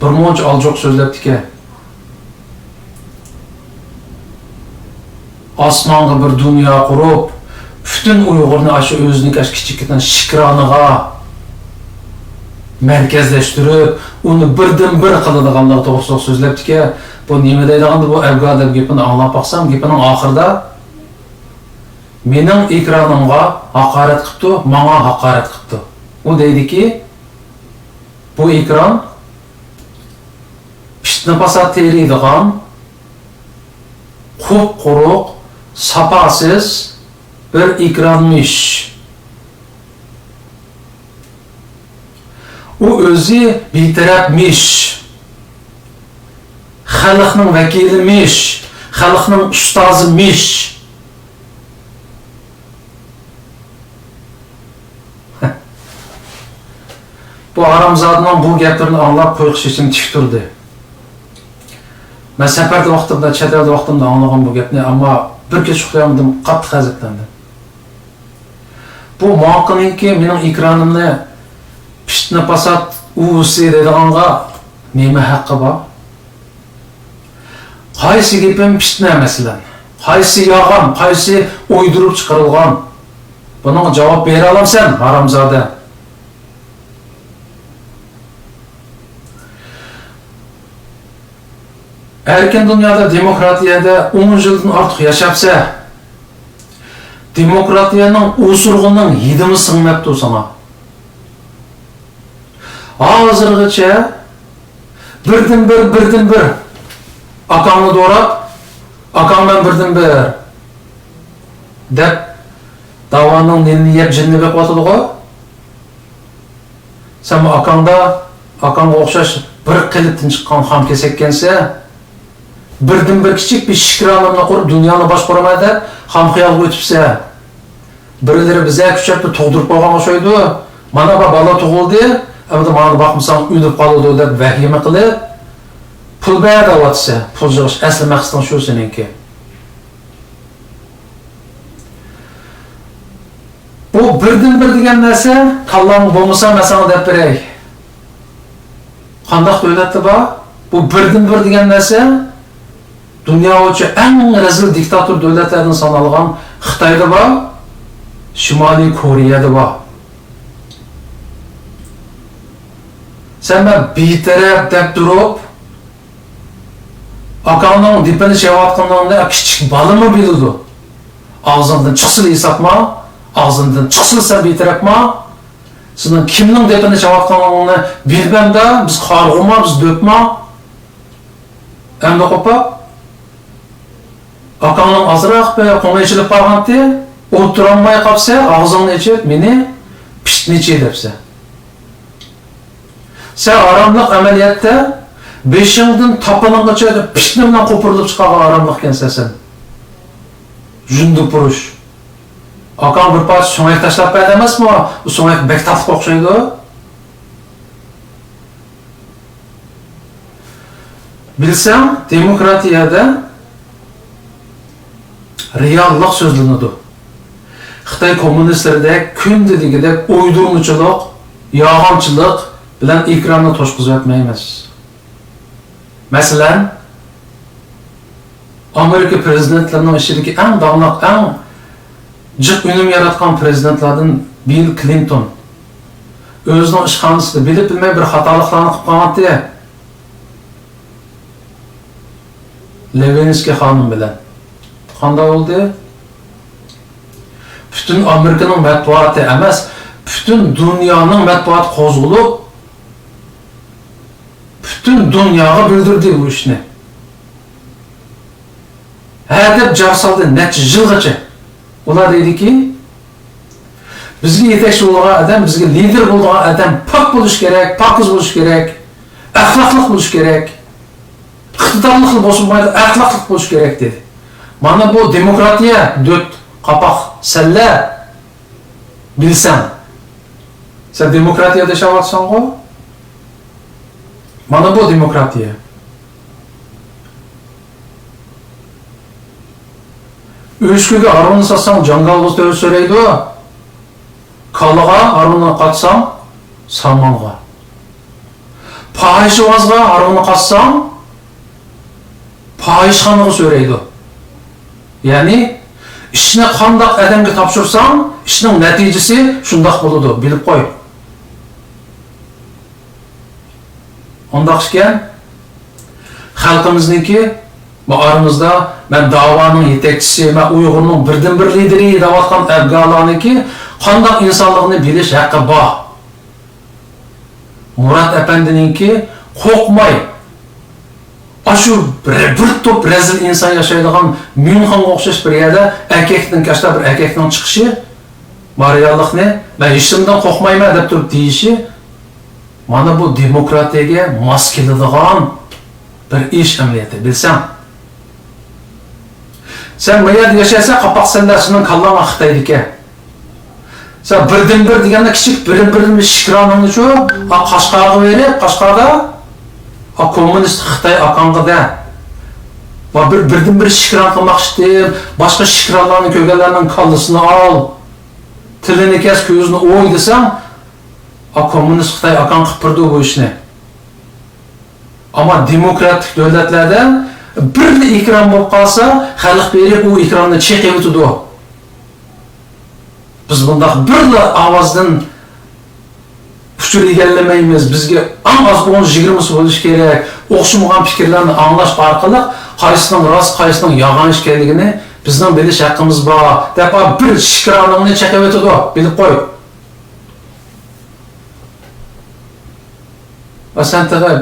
بىر مۇنچە ئالجوق سۆزلەپتىكەن. ئاسمانغا بىر دۇنيا قۇرۇپ، پۈتۈن ئۇيغۇرنى ئاشۇ ئۆزىنىڭكى ئاشۇ كىچىككىنە شىكرانىغا مەركەزلەشتۈرۈپ، ئۇنى بىردىنبىر قىلىدىغانلىقى توغرىسىدا سۆزلەپتىكەن. بۇ نېمە دەيدىغاندۇ بۇ ئەبگا دەپ گېپىنى ئاڭلاپ باقسام، گېپىنىڭ ئاخىرىدا، «مېنىڭ ئېكرانىمغا ھاقارەت قىپتۇ، ماڭا ھاقارەت قىپتۇ.» ئۇ دەيدىكى، بۇ ئېكران پىتنە-پاسات تېرىيدىغان، قۇپقۇرۇق، ساپاسىز بىر ئېكرانمىش. ئۇ ئۆزى بىتەرەپمىش، خەلقنىڭ ۋەكىلىمىش، خەلقنىڭ ئۇستازىمىش. بۇ ھارامزادىنىڭ بۇ گەپلىرىنى ئاڭلاپ قويۇق چېچىم تىك تۇردى. مەن سەپەردە ۋاقتىمدا، چەت ئەلدە ۋاقتىمدا ئاڭلىغان بۇ گەپنى، ئەمما بىر كېچە ئۇخلىيالمىدىم، قاتتىق غەزەپلەندىم. بۇ ماڭقىنىڭكى مېنىڭ ئېكرانىمنى پىتنە-پاسات ئۇۋىسى دەيدىغانغا نېمە ھەققى بار؟ قايسى گېپىم پىتنە، مەسىلەن؟ قايسى يالغان، قايسى ئويدۇرۇپ چىقىرىلغان؟ بۇنىڭغا جاۋاب بېرەلەمسەن، ھارامزادە؟ ئەركىن دۇنيادا، دېموكراتىيەدە ئون يىلدىن ئارتۇق ياشاپسەن. دېموكراتىيەنىڭ ئۇسۇرغىنىڭ ھىدىمۇ سىڭمەپتۇ ساڭا. ھازىرغىچە بىردىنبىر، بىردىنبىر ئاكاڭنى دوراپ، «ئاكاڭ مەن بىردىنبىر» دەپ، داۋانىڭ نېنىنى يەپ جېنىنى بېقىۋاتىدىغۇ؟ سەنمۇ ئاكاڭدا، ئاكاڭغا ئوخشاش بىر قېلىپتىن چىققان خام كېسەككەنسەن. بىردىنبىر كىچىك بىر شىكرانىمنى قۇرۇپ، دۇنيانى باشقۇرىمەن دەپ خام خىيالغا ئۆتۈپسەن. بىرلىرى بىزە كۈچەپ بىر تۇغدۇرۇپ قويغان ئوخشايدۇ. «مانا بار بالا تۇغۇلدى، ئەمدى مانا باقمىساڭ ئۆلۈپ قالىدۇ» دەپ ۋەھىمە قىلىپ، پۇل بەر دەۋاتىسەن. پۇل يىغىش ئەسلى مەقسىتىڭ شۇ سېنىڭكى. بۇ بىردىنبىر دېگەن نەرسە كاللاڭ بولمىسا، مەن ساڭا دەپ بېرەي. قانداق دۆلەتتە بار؟ بۇ بىردىنبىر دېگەن نەرسە دۇنيا بويىچە ئەڭ رەزىل دىكتاتور دۆلەتلەردىن سانالغان خىتايدا بار، شىمالىي كورېيەدە بار. سەن مەن بىتەرەپ دەپ تۇرۇپ، ئاكاڭنىڭ دېپىنى چېلىۋاتقىنىڭنى كىچىك بالىمۇ بىلىدۇ. ئاغزىڭدىن چىقسىلا ھېسابما، ئاغزىڭدىن چىقسىلا سەن بىتەرەپما. سېنىڭ كىمنىڭ دېپىنى چېلىۋاتقانلىقىڭنى بىلمەمدە، بىز قارىغۇما، بىز دۆپما. ئەمدى قوپاپ، ئاكاڭنىڭ ئازراق بىر قوڭى ئېچىلىپ قالغانتى، ئولتۇرالماي قاپسەن، ئاغزىڭنى ئېچىپ، مېنى پىتنىچى دەپسەن. سەن ھاراملىق ئەمەلىيەتتە بېشىڭدىن تاپىنىڭغىچە پىتنە بىلەن قوپۇرۇلۇپ چىقارغان ھاراملىقكەنسەن سەن. جۇندىپۇرۇش. ئاكاڭ بىر پارچە سۆڭەك تاشلاپ بەردى ئەمەسمۇ؟ ئۇ سۆڭەك بەك تاتلىق ئوخشايدۇ. بىلسەڭ، دېموكراتىيەدە رېئاللىق سۆزلىنىدۇ. خىتاي كوممۇنىستلىرىدەك كۈندە دېگۈدەك ئويدۇرمىچىلىق، يالغانچىلىق بىلەن ئېكراننى توشقۇزۇۋەتمەيمىز. مەسىلەن، ئامېرىكا پىرېزىدېنتلىرىنىڭ ئىچىدىكى ئەڭ داڭلىق، ئەڭ جىق ئۈنۈم ياراتقان پىرېزىدېنتلاردىن بىل كلىنتون ئۆزىنىڭ ئىشخانىسىدا بىلىپ بىلمەي بىر خاتالىقلارنى قىلىپ قالغانتى. لېۋىنسكىي خانىم بىلەن. قانداق بولدى؟ پۈتۈن ئامېرىكىنىڭ مەتبۇئاتى ئەمەس، پۈتۈن دۇنيانىڭ مەتبۇئاتى قوزغىلىپ، پۈتۈن دۇنياغا بىلدۈردى بۇ ئىشنى. ھە دەپ جار سالدى نەچچە يىلغىچە. ئۇلار دەيدىكى، بىزگە يېتەكچى بولىدىغان ئادەم، بىزگە لىدېر بولىدىغان ئادەم پاك بولۇشى كېرەك، پاكىز بولۇشى كېرەك، ئەخلاقلىق بولۇشى كېرەك. ئىقتىدارلىقلا بولسا بولمايدۇ، ئەخلاقلىق بولۇشى كېرەك دېدى. مانا بۇ دېموكراتىيە، دۆت قاپاق سەللە، بىلسەڭ. سەن دېموكراتىيەدە ياشاۋاتىسەنغۇ؟ مانا بۇ دېموكراتىيە. ئۆچكىگە ھارۋىنى ساتساڭ، جاڭگال بولسا تۆۋە سۆرەيدۇ. كالىغا ھارۋىنى قاتساڭ، سامانغا. پاھىشىۋازغا ھارۋىنى قاتساڭ، پاھىشخانىغا سۆرەيدۇ. يەنى، ئىشنى قانداق ئادەمگە تاپشۇرساڭ، ئىشنىڭ نەتىجىسى شۇنداق بولىدۇ. بىلىپ قوي. ئۇنداق ئىكەن، خەلقىمىزنىڭكى، بۇ ئارىمىزدا مەن داۋانىڭ يېتەكچىسى، مەن ئۇيغۇرنىڭ بىردىنبىر لىدىرى دەۋاتقان ئەبگالانىڭكى قانداق ئىنسانلىقىنى بىلىش ھەققى بار. مۇرات ئەپەندىنىڭكى قورقماي، ئاشۇ بىر، بىر توپ رەزىل ئىنسان ياشايدىغان ميۇنخېنغا ئوخشاش بىر يەردە ئەركەكنىڭ، كاشتا بىر ئەركەكنىڭ چىقىشى، بار رېئاللىقنى، مەن ھېچنېمىدىن قورقمايمەن دەپ تۇرۇپ دېيىشى، مانا بۇ دېموكراتىيەگە ماس كېلىدىغان بىر ئىش ئەمەلىيەتتە، بىلسەڭ. سەن ما يەردە ياشايسەن، قاپاق سەللە، سېنىڭ كاللاڭ خىتايدىكەن. سەن بىردىنبىر دېگەندە كىچىك بىر، بىر شىكرانىڭنىچۇ، ئا، قاشقارغا بېرىپ، قاشقاردا، ئا، كوممۇنىست خىتاي ئاكاڭغا دە. ۋە بىر، بىردىنبىر شىكران قىلماقچىدىم، باشقا شىكرانلارنى كۆرگەنلەرنىڭ كاللىسىنى ئال، تىلىنى كەس، كۆزىنى ئوي دېسەڭ، ئا، كوممۇنىست خىتاي ئاكاڭ قىلىپ بېرىدۇ بۇ ئىشنى. ئەمما دېموكراتىك دۆلەتلەردە بىرلا ئېكران بولۇپ قالسا، خەلق بېرىپ ئۇ ئېكراننى چېقىۋېتىدۇ. بىز بۇنداق بىرلا ئاۋازدىن ئۇچۇر ئىگىلىيەلمەيمىز. بىزگە ئەڭ ئاز ئون يىگىرمىسى بولۇشى كېرەك. ئوخشىمىغان پىكىرلەرنى ئاڭلاش ئارقىلىق قايسىنىڭ راست، قايسىنىڭ يالغان ئىكەنلىكىنى بىزنىڭ بىلىش ھەققىمىز بار، دەپ بىر شىكرانىڭنى چېقىۋېتىدۇ. بىلىپ قوي. ۋە سەن تېخى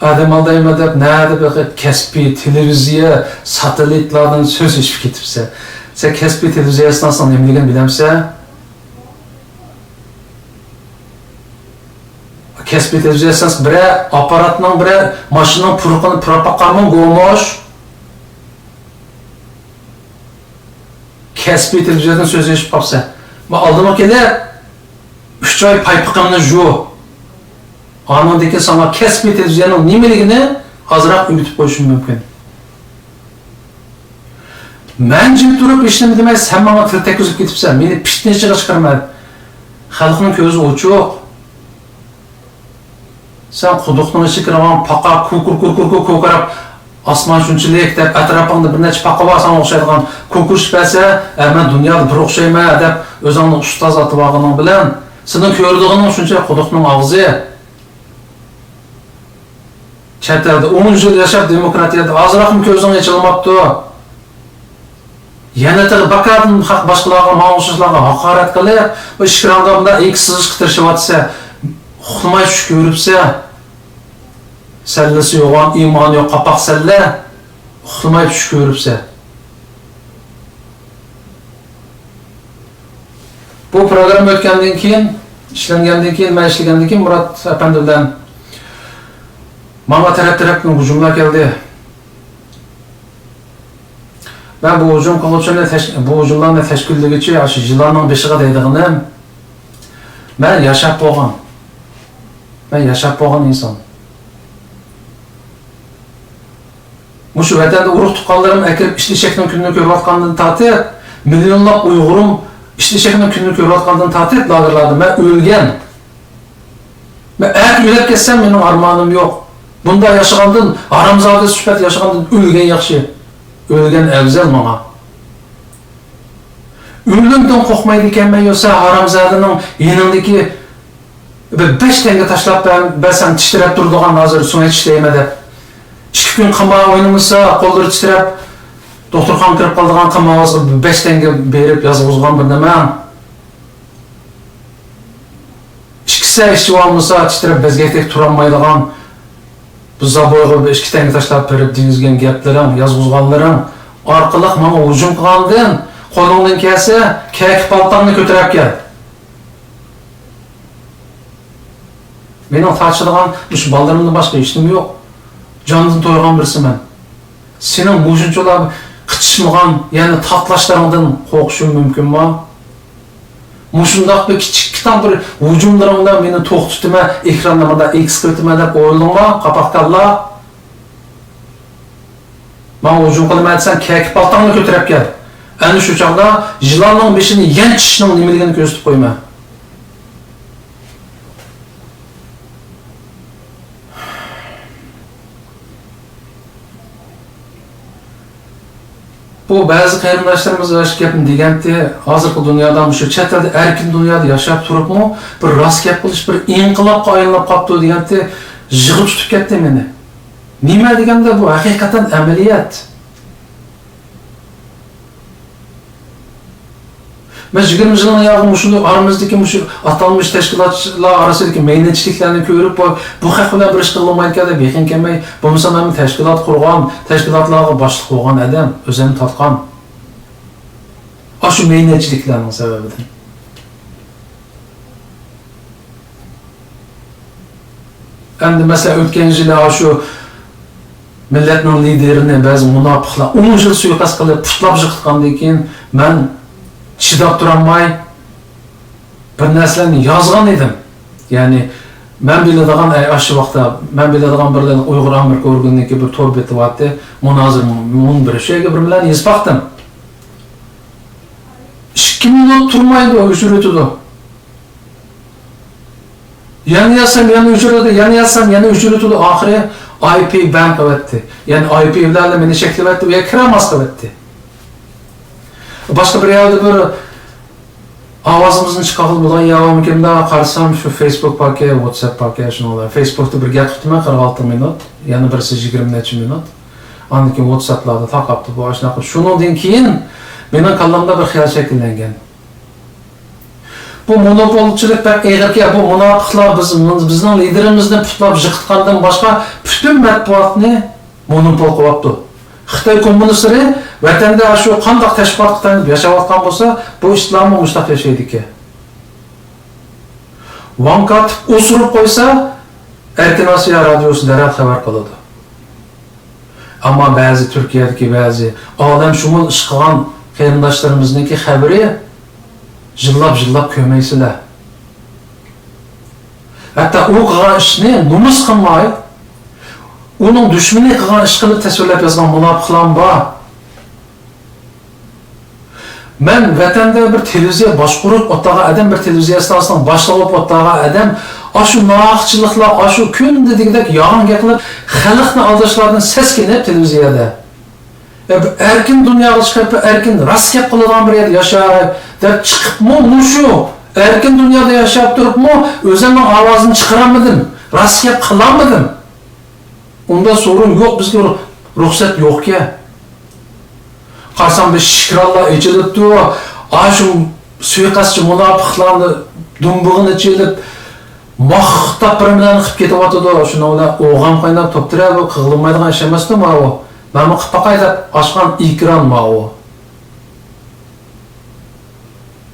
ئادەم ئالدايمەن دەپ، نەدە بىر كەسپىي تېلېۋىزىيە، ساتېلىتلاردىن سۆز ئېچىپ كېتىپسەن. سەن كەسپىي تېلېۋىزىيە ئىستانسىسىنىڭ نېمىلىكىنى بىلەمسەن؟ كەسپىي تېلېۋىزىيە ئىستانسىسى بىرەر ئاپپاراتنىڭ، بىرەر ماشىنىنىڭ پۇرىقىنى پۇراپ باققانمۇ، گومۇش؟ كەسپىي تېلېۋىزىيەدىن سۆز ئېچىپ قاپسەن. مەن ئالدىمغا كېلىپ، ئۈچ ئاي پايپىقىڭنى جۇ. ئانىڭدىن كېيىن ساڭا كەسپىي تېلېۋىزىيەنىڭ نېمىلىكىنى ئازراق ئۆگىتىپ قويۇشۇم مۇمكىن. مەن جىم تۇرۇپ ھېچنېمە دېمەي، سەن ماڭا تىل تەگكۈزۈپ كېتىپسەن، مېنى پىتنە ئىچىگە چىقارما. خەلقنىڭ كۆزى ئوچۇق. سەن قۇدۇقنىڭ ئىچىگە كىرىۋالغان پاقا، كۇكۇر، كۇكۇر، كۇكۇر، كوكۇراپ، ئاسمان شۇنچىلىك دەپ، ئەتراپىڭدا بىر نەچچە پاقا بار ساڭا ئوخشايدىغان، كوكۇرۇشۇپ بەرسە، ھە، مەن دۇنيادا بىر ئوخشايمەن دەپ، ئۆزۈڭنى ئۇستاز ئاتىۋالغىنىڭ بىلەن، سېنىڭ كۆرىدىغىنىڭ شۇنچە قۇدۇقنىڭ ئاغزى. چەت ئەلدە ئون يىل ياشاپ، دېموكراتىيەدە ئازراقمۇ كۆزۈڭ ئېچىلماپتۇ. يەنە تېخى بەكەردىن خەق باشقىلارغا، ماڭا ئوخشاشلارغا ھاقارەت قىلىپ، بۇ ئىككى رەڭدە مۇنداق ئېكىس سىزىشقا تىرىشىۋاتىسە، ئۇخلىماي چۈش كۆرۈپسە. سەللىسى يوغان، ئىمانى يوق، قاپاق سەللە، ئۇخلىماي چۈش كۆرۈپسە. بۇ پروگرامما ئۆتكەندىن كېيىن، ئىشلەنگەندىن كېيىن، مەن ئىشلىگەندىن كېيىن مۇرات ئەپەندى بىلەن ماڭا تەرەپ-تەرەپتىن ھۇجۇملار كەلدى. مەن بۇ ھۇجۇم قىلغۇچىنى تەش-، بۇ ھۇجۇملارنى تەشكىللىگۈچى ئاشۇ يىلاننىڭ بېشىغا دەيدىغىنىم، مەن ياشاپ بولغان، مەن ياشاپ بولغان ئىنسان. مۇشۇ ۋەتەندە ئۇرۇق-تۇغقانلىرىم ئەكىرىپ ئىت ئېشەكنىڭ كۈنىنى كۆرۈۋاتقاندىن تارتىپ، مىليونلاپ ئۇيغۇرۇم ئىت ئېشەكنىڭ كۈنىنى كۆرۈۋاتقاندىن تارتىپ لاگېرلاردا مەن ئۆلگەن. مەن ئەتە ئۆلۈپ كەتسەم مېنىڭ ئارمانىم يوق. بۇنداق ياشىغاندىن، ھارامزادە سۈپەت ياشىغاندىن ئۆلگەن ياخشى. ئۆلگەن ئەۋزەل ماڭا. ئۆلۈمدىن قورقمايدىكەنمەن يوسا ھارامزادىنىڭ يېنىڭدىكى بىر بەش تەڭگە تاشلاپ بەر-، بەرسەم تىترەپ تۇرىدىغان ھازىر سۆڭەك چىشلەيمەن دەپ. ئىككى كۈن قىمار ئوينىمىسا قوللىرى تىترەپ دوختۇرخانىغا كىرىپ قالىدىغان قىمارۋازغا بىر بەش تەڭگە بېرىپ يازغۇزغان بىر نېمە. ئىككى سەي ئىچىۋالمىسا تىترەپ بەزگەكتەك تۇرالمايدىغان بۇ زابويغا بىر ئىككى تەڭگە تاشلاپ بېرىپ دېگۈزگەن گەپلىرىڭ، يازغۇزغانلىرىڭ ئارقىلىق ماڭا ھۇجۇم قىلغاندىن، قولۇڭدىن كەلسە كەكە پالتاڭنى كۆتۈرۈپ كەل. مېنىڭ تارتىشىدىغان مۇشۇ بالىلىرىمدىن باشقا ھېچنېمە يوق. جاندىن تويغان بىرسىمەن. سېنىڭ مۇشۇنچىلا قىچىشمىغان، يەنى تاتلاشلىرىڭدىن قورقۇشۇم مۇمكىنمۇ؟ مۇشۇنداق بىر كىچىككىنە بىر ھۇجۇملىرىڭ بىلەن مېنى توختىتىمەن، ئېكراندا مۇنداق ئېكس قىلىۋېتىمەن دەپ ئويلىدىڭمۇ، قاپاق كاللا؟ ماڭا ھۇجۇم قىلىمەن دېسەڭ، كەكە پالتاڭنى كۆتۈرۈپ كەل. ئەنە شۇ چاغدا يىلاننىڭ بېشىنى يەنچىشنىڭ نېمىلىكىنى كۆرسىتىپ قويىمەن. بۇ بەزى قېرىنداشلىرىمىز مۇشۇ گەپنى دېگەنتى، ھازىرقى دۇنيادا، مۇشۇ چەت ئەلدە ئەركىن دۇنيادا ياشاپ تۇرۇپمۇ بىر راست گەپ قىلىش بىر ئىنقىلابقا ئايلىنىپ قاپتۇ دېگەنتى، يىغا تۇتۇپ كەتتى مېنى. نېمە دېگەندە بۇ ھەقىقەتەن ئەمەلىيەت. مەن يىگىرمە يىلنىڭ ياغى مۇشۇ ئارىمىزدىكى مۇشۇ ئاتالمىش تەشكىلاتلار ئارىسىدىكى مەينەتچىلىكلەرنى كۆرۈپ، بۇ، بۇ خەق بىلەن بىر ئىش قىلالمايدىكەن دەپ يېقىن كەلمەي، بولمىسا مەن تەشكىلات قۇرغان، تەشكىلاتلارغا باشلىق بولغان ئادەم، ئۆزۈمنى تارتقان. ئاشۇ مەينەتچىلىكلەرنىڭ سەۋەبىدىن. ئەمدى مەسىلەن، ئۆتكەن يىلى ئاشۇ مىللەتنىڭ لىدېرىنى بەزى مۇناپىقلار ئون يىل سۇيىقەست قىلىپ، پۇتلاپ يىقىتقاندىن كېيىن، مەن چىداپ تۇرالماي، بىر نەرسىلەرنى يازغان ئىدىم. يەنى، مەن بىلىدىغان، ئەي، ئاشۇ ۋاقىتتا مەن بىلىدىغان بىر ئۇيغۇر ئامېرىكا ئورگىنىنىڭكى بىر تور بېتى بارتتى، مۇنازىرە مۇنبىرى، شۇ يەرگە بىر نېمىلەرنى يېزىپ باقتىم. ئىككى مىنۇت تۇرمايدۇ، ئۆچۈرۈۋېتىدۇ. يەنە يازسام، يەنە ئۆچۈرىدۇ، يەنە يازسام، يەنە ئۆچۈرۈۋېتىدۇ. ئاخىرى ئاي پى بەن قىلىۋەتتى. يەنى ئاي پى بىلەن مېنى چەكلىۋەتتى، ئۇ يەرگە كىرەلمەس قىلىۋەتتى. باشقا بىر يەردە بىر ئاۋازىمىزنى چىقارغىلى بولىدىغان يەر بارمىكىن دەپ قارىسام، شۇ فېيسبۇك باركەن، ۋاتساپ باركەن، شۇنىڭ بىلەن فېيسبۇكتا بىر گەپ قىپتىمەن، قىرىق ئالتە مىنۇت، يەنە بىرسى يىگىرمە نەچچە مىنۇت. ئاندىن كېيىن ۋاتساپلاردا تارقاپتۇ بۇ ئاشۇنداق. شۇنىڭدىن كېيىن مېنىڭ كاللامدا بىر خىيال شەكىللەنگەن. بۇ مونوپولچىلىق بەك ئېغىركەن، بۇ مۇناپىقلار بىز، بىزنىڭ لىدېرىمىزنى پۇتلاپ يىقىتقاندىن باشقا پۈتۈن مەتبۇئاتنى مونوپول قىلىۋاپتۇ. خىتاي كوممۇنىستلىرى ۋەتەندە شۇ قانداق تەشۋىقاتقا تايىنىپ ياشاۋاتقان بولسا، بۇ ئىتلارمۇ مۇشۇنداق ياشايدىكەن. ۋاڭ كاتىپ ئوسۇرۇپ قويسا، ئەركىن ئاسىيا رادىيوسى دەرھال خەۋەر قىلىدۇ. ئەمما بەزى تۈركىيەدىكى بەزى ئالەمشۇمۇل ئىش قىلغان قېرىنداشلىرىمىزنىڭكى خەۋىرى يىللاپ-يىللاپ كۆرمەيسىلەر. ھەتتا ئۇ قىلغان ئىشنى نومۇس قىلماي، ئۇنىڭ دۈشمىنى قىلغان ئىش قىلىپ تەسۋىرلەپ يازغان مۇناپىقلارمۇ بار. مەن ۋەتەندە بىر تېلېۋىزىيە باشقۇرۇپ ئولتۇرغان ئادەم، بىر تېلېۋىزىيە ئىستانسىسىنىڭ باشلىقى بولۇپ ئولتۇرغان ئادەم، ئاشۇ ناھەقچىلىقلار، ئاشۇ كۈندە دېگۈدەك يالغان گەپ قىلىپ، خەلقنى ئالداشلاردىن سەسكىنىپ تېلېۋىزىيەدە، يا بىر ئەركىن دۇنياغا چىقىپ، بىر ئەركىن راست گەپ قىلىدىغان بىر يەردە ياشاي دەپ چىقىپمۇ، مۇشۇ ئەركىن دۇنيادا ياشاپ تۇرۇپمۇ ئۆزۈمنىڭ ئاۋازىنى چىقىرالمىدىم، راست گەپ قىلالمىدىم. ئۇنداق سورۇن يوق، بىزگە رۇ-، رۇخسەت يوقكەن. قارىسام، بىر شىكرانلار ئېچىلىپتۇ. ئاشۇ سۇيىقەستچى مۇناپىقلارنى دۇمبىغىنى چېلىپ، ماختاپ بىر نېمىلەرنى قىلىپ كېتىۋاتىدۇ. شۇنىڭ بىلەن ئوغام قايناپ توپتۇرە، بۇ قىلغىلىمايدىغان ئىش ئەمەستۇ ماۋۇ. مەنمۇ قىلىپ باقاي دەپ ئاچقان ئېكران ماۋۇ.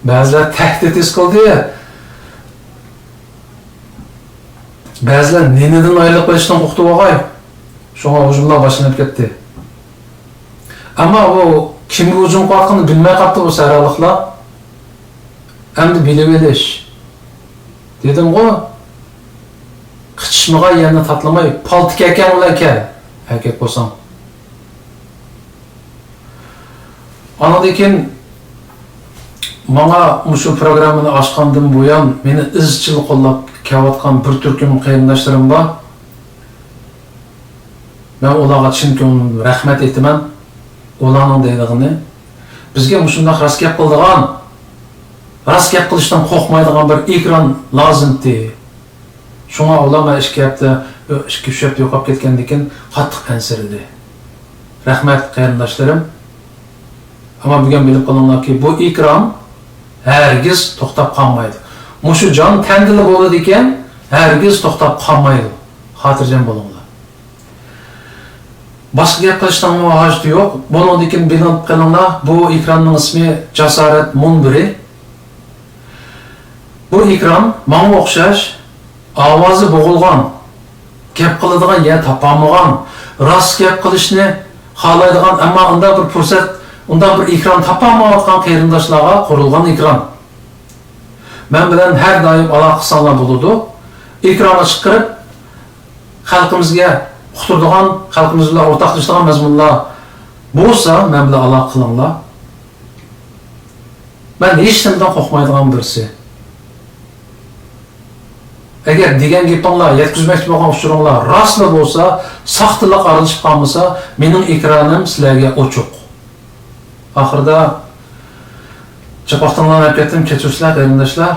بەزىلەر تەھدىت ھېس قىلدى. بەزىلەر نېنىدىن ئايرىلىپ قېلىشتىن قورقتى بولغاي. شۇڭا ھۇجۇملار باشلىنىپ كەتتى. ئەمما بۇ كىمگە ھۇجۇم قىلىۋاتقىنىنى بىلمەي قاپتۇ بۇ سەھرالىقلار. ئەمدى بىلىۋېلىش. دېدىمغۇ، قىچىشمىغاي، يەرنى تاتلىماي، پالتا كەكەڭ بىلەن كەل. ئەركەك بولساڭ. ئاندىن كېيىن ماڭا مۇشۇ پروگراممىنى ئاچقاندىن بۇيان مېنى ئىزچىل قوللاپ كېلىۋاتقان بىر تۈركۈم قېرىنداشلىرىم بار. مەن ئۇلارغا چىن كۆڭلۈمدىن رەھمەت ئېيتىمەن. ئۇلارنىڭ دەيدىغىنى، بىزگە مۇشۇنداق راست گەپ قىلىدىغان، راست گەپ قىلىشتىن قورقمايدىغان بىر ئېكران لازىمتى. شۇڭا ئۇلار مانا ئىككى ھەپتە، ئىككى، ئۈچ ھەپتە يوقاپ كەتكەندىن كېيىن قاتتىق ئەنسىرىدى. رەھمەت، قېرىنداشلىرىم. ئەمما بۈگۈن بىلىپ قېلىڭلاركى، بۇ ئېكران ھەرگىز توختاپ قالمايدۇ. مۇشۇ جان تەندىلا بولىدىكەن، ھەرگىز توختاپ قالمايدۇ. خاتىرجەم بولۇڭلار. باشقا گەپ قىلىشنىڭمۇ ھاجىتى يوق. بۇنىڭدىن كېيىن بىلىپ قېلىڭلار، بۇ ئېكراننىڭ ئىسمى جاسارەت مۇنبىرى. بۇ ئېكران ماڭا ئوخشاش ئاۋازى بوغۇلغان، گەپ قىلىدىغان يەر تاپالمىغان، راست گەپ قىلىشنى خالايدىغان، ئەمما ئۇنداق بىر پۇرسەت، ئۇنداق بىر ئېكران تاپالمايۋاتقان قېرىنداشلارغا قۇرۇلغان ئېكران. مەن بىلەن ھەر دائىم ئالاقە قىلساڭلار بولىدۇ. ئېكرانغا چىقىرىپ، خەلقىمىزگە ئۇقتۇرىدىغان، خەلقىمىز بىلەن ئورتاقلىشىدىغان مەزمۇنلار بولسا، مەن بىلەن ئالاقە قىلىڭلار. مەن ھېچنېمىدىن قورقمايدىغان بىرسى. ئەگەر دېگەن گېپىڭلار، يەتكۈزمەكچى بولغان ئۇچۇرۇڭلار راستلا بولسا، ساختىلىق ئارىلىشىپ قالمىسا، مېنىڭ ئېكرانىم سىلەرگە ئوچۇق. ئاخىرىدا چاپاقتىڭلارنى ئەپ كەتتىم، كەچۈرسىلەر قېرىنداشلار.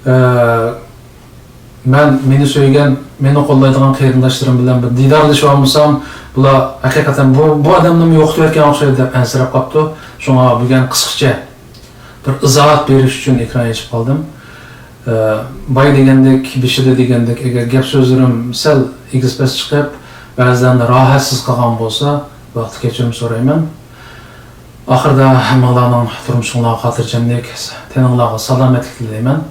ئە، مەن مېنى سۆيگەن، مېنى قوللايدىغان قېرىنداشلىرىم بىلەن بىر دىدارلىشىۋالمىسام، بۇلار ھەقىقەتەن بۇ، بۇ ئادەمنىمۇ يوقىتىۋەتكەن ئوخشايدۇ دەپ ئەنسىرەپ قاپتۇ. شۇڭا بۈگۈن قىسقىچە بىر ئىزاھات بېرىش ئۈچۈن ئېكران ئېچىپ قالدىم. ئە، بايا دېگەندەك، بېشىدا دېگەندەك، ئەگەر گەپ سۆزلىرىم سەل ئېگىز-پەس چىقىپ، بەزىلەرنى راھەتسىز قىلغان بولسا، بۇ ھەقتە كەچۈرۈم سورايمەن. ئاخىرىدا ھەممىڭلارنىڭ تۇرمۇشۇڭلارغا خاتىرجەملىك، تېنىڭلارغا سالامەتلىك تىلەيمەن.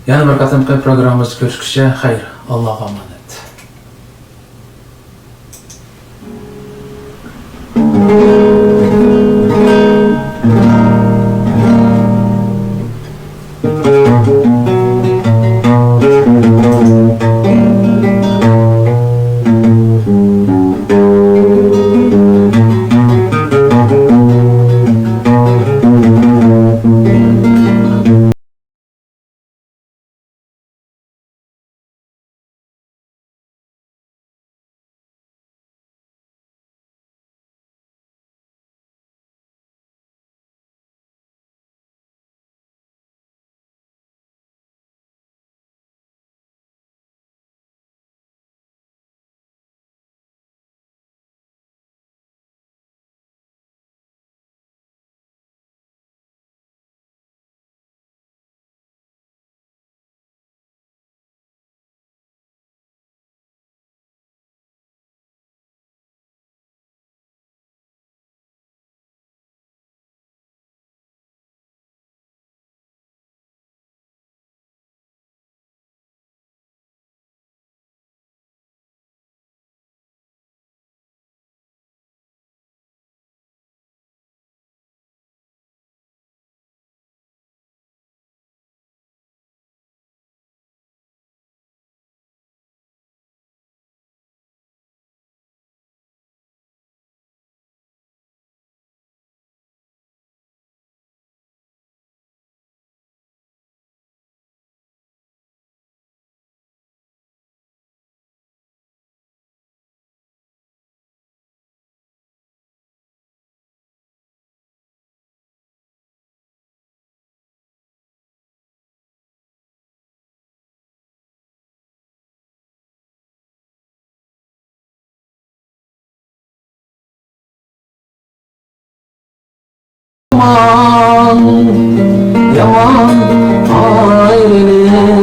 يەنە بىر قېتىمقى پروگراممىمىزدا كۆرۈشكۈچە خەير، ئاللاغا ئامانەت. يامان، يامان ئايرىلىق.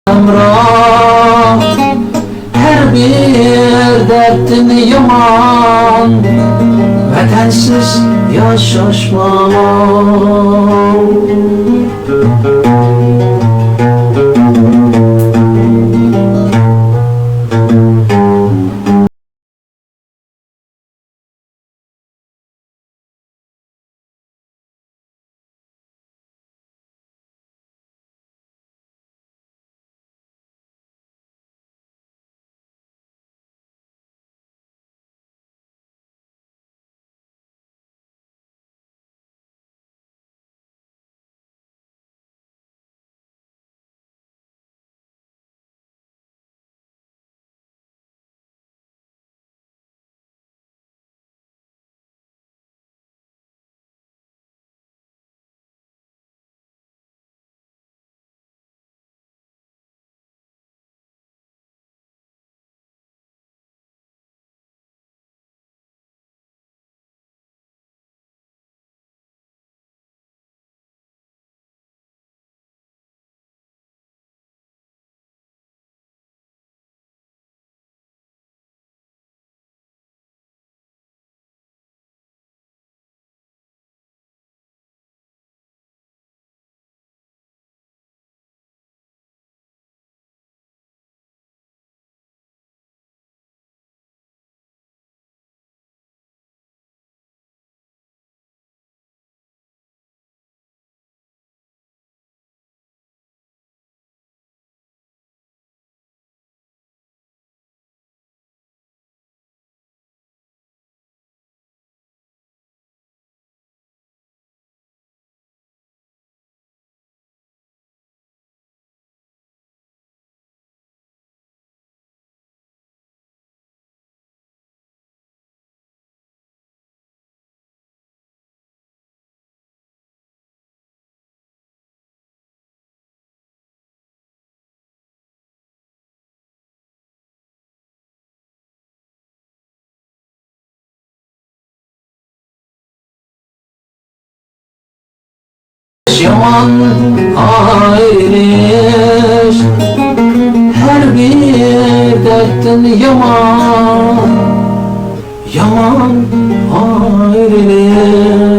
ھەمراھ، ھەر بىر دەردتىن يامان، ۋەتەنسىز ياشاشمۇ. يامان ئايرىلىش، ھەر بىر دەردتىن يامان، يامان ئايرىلىش.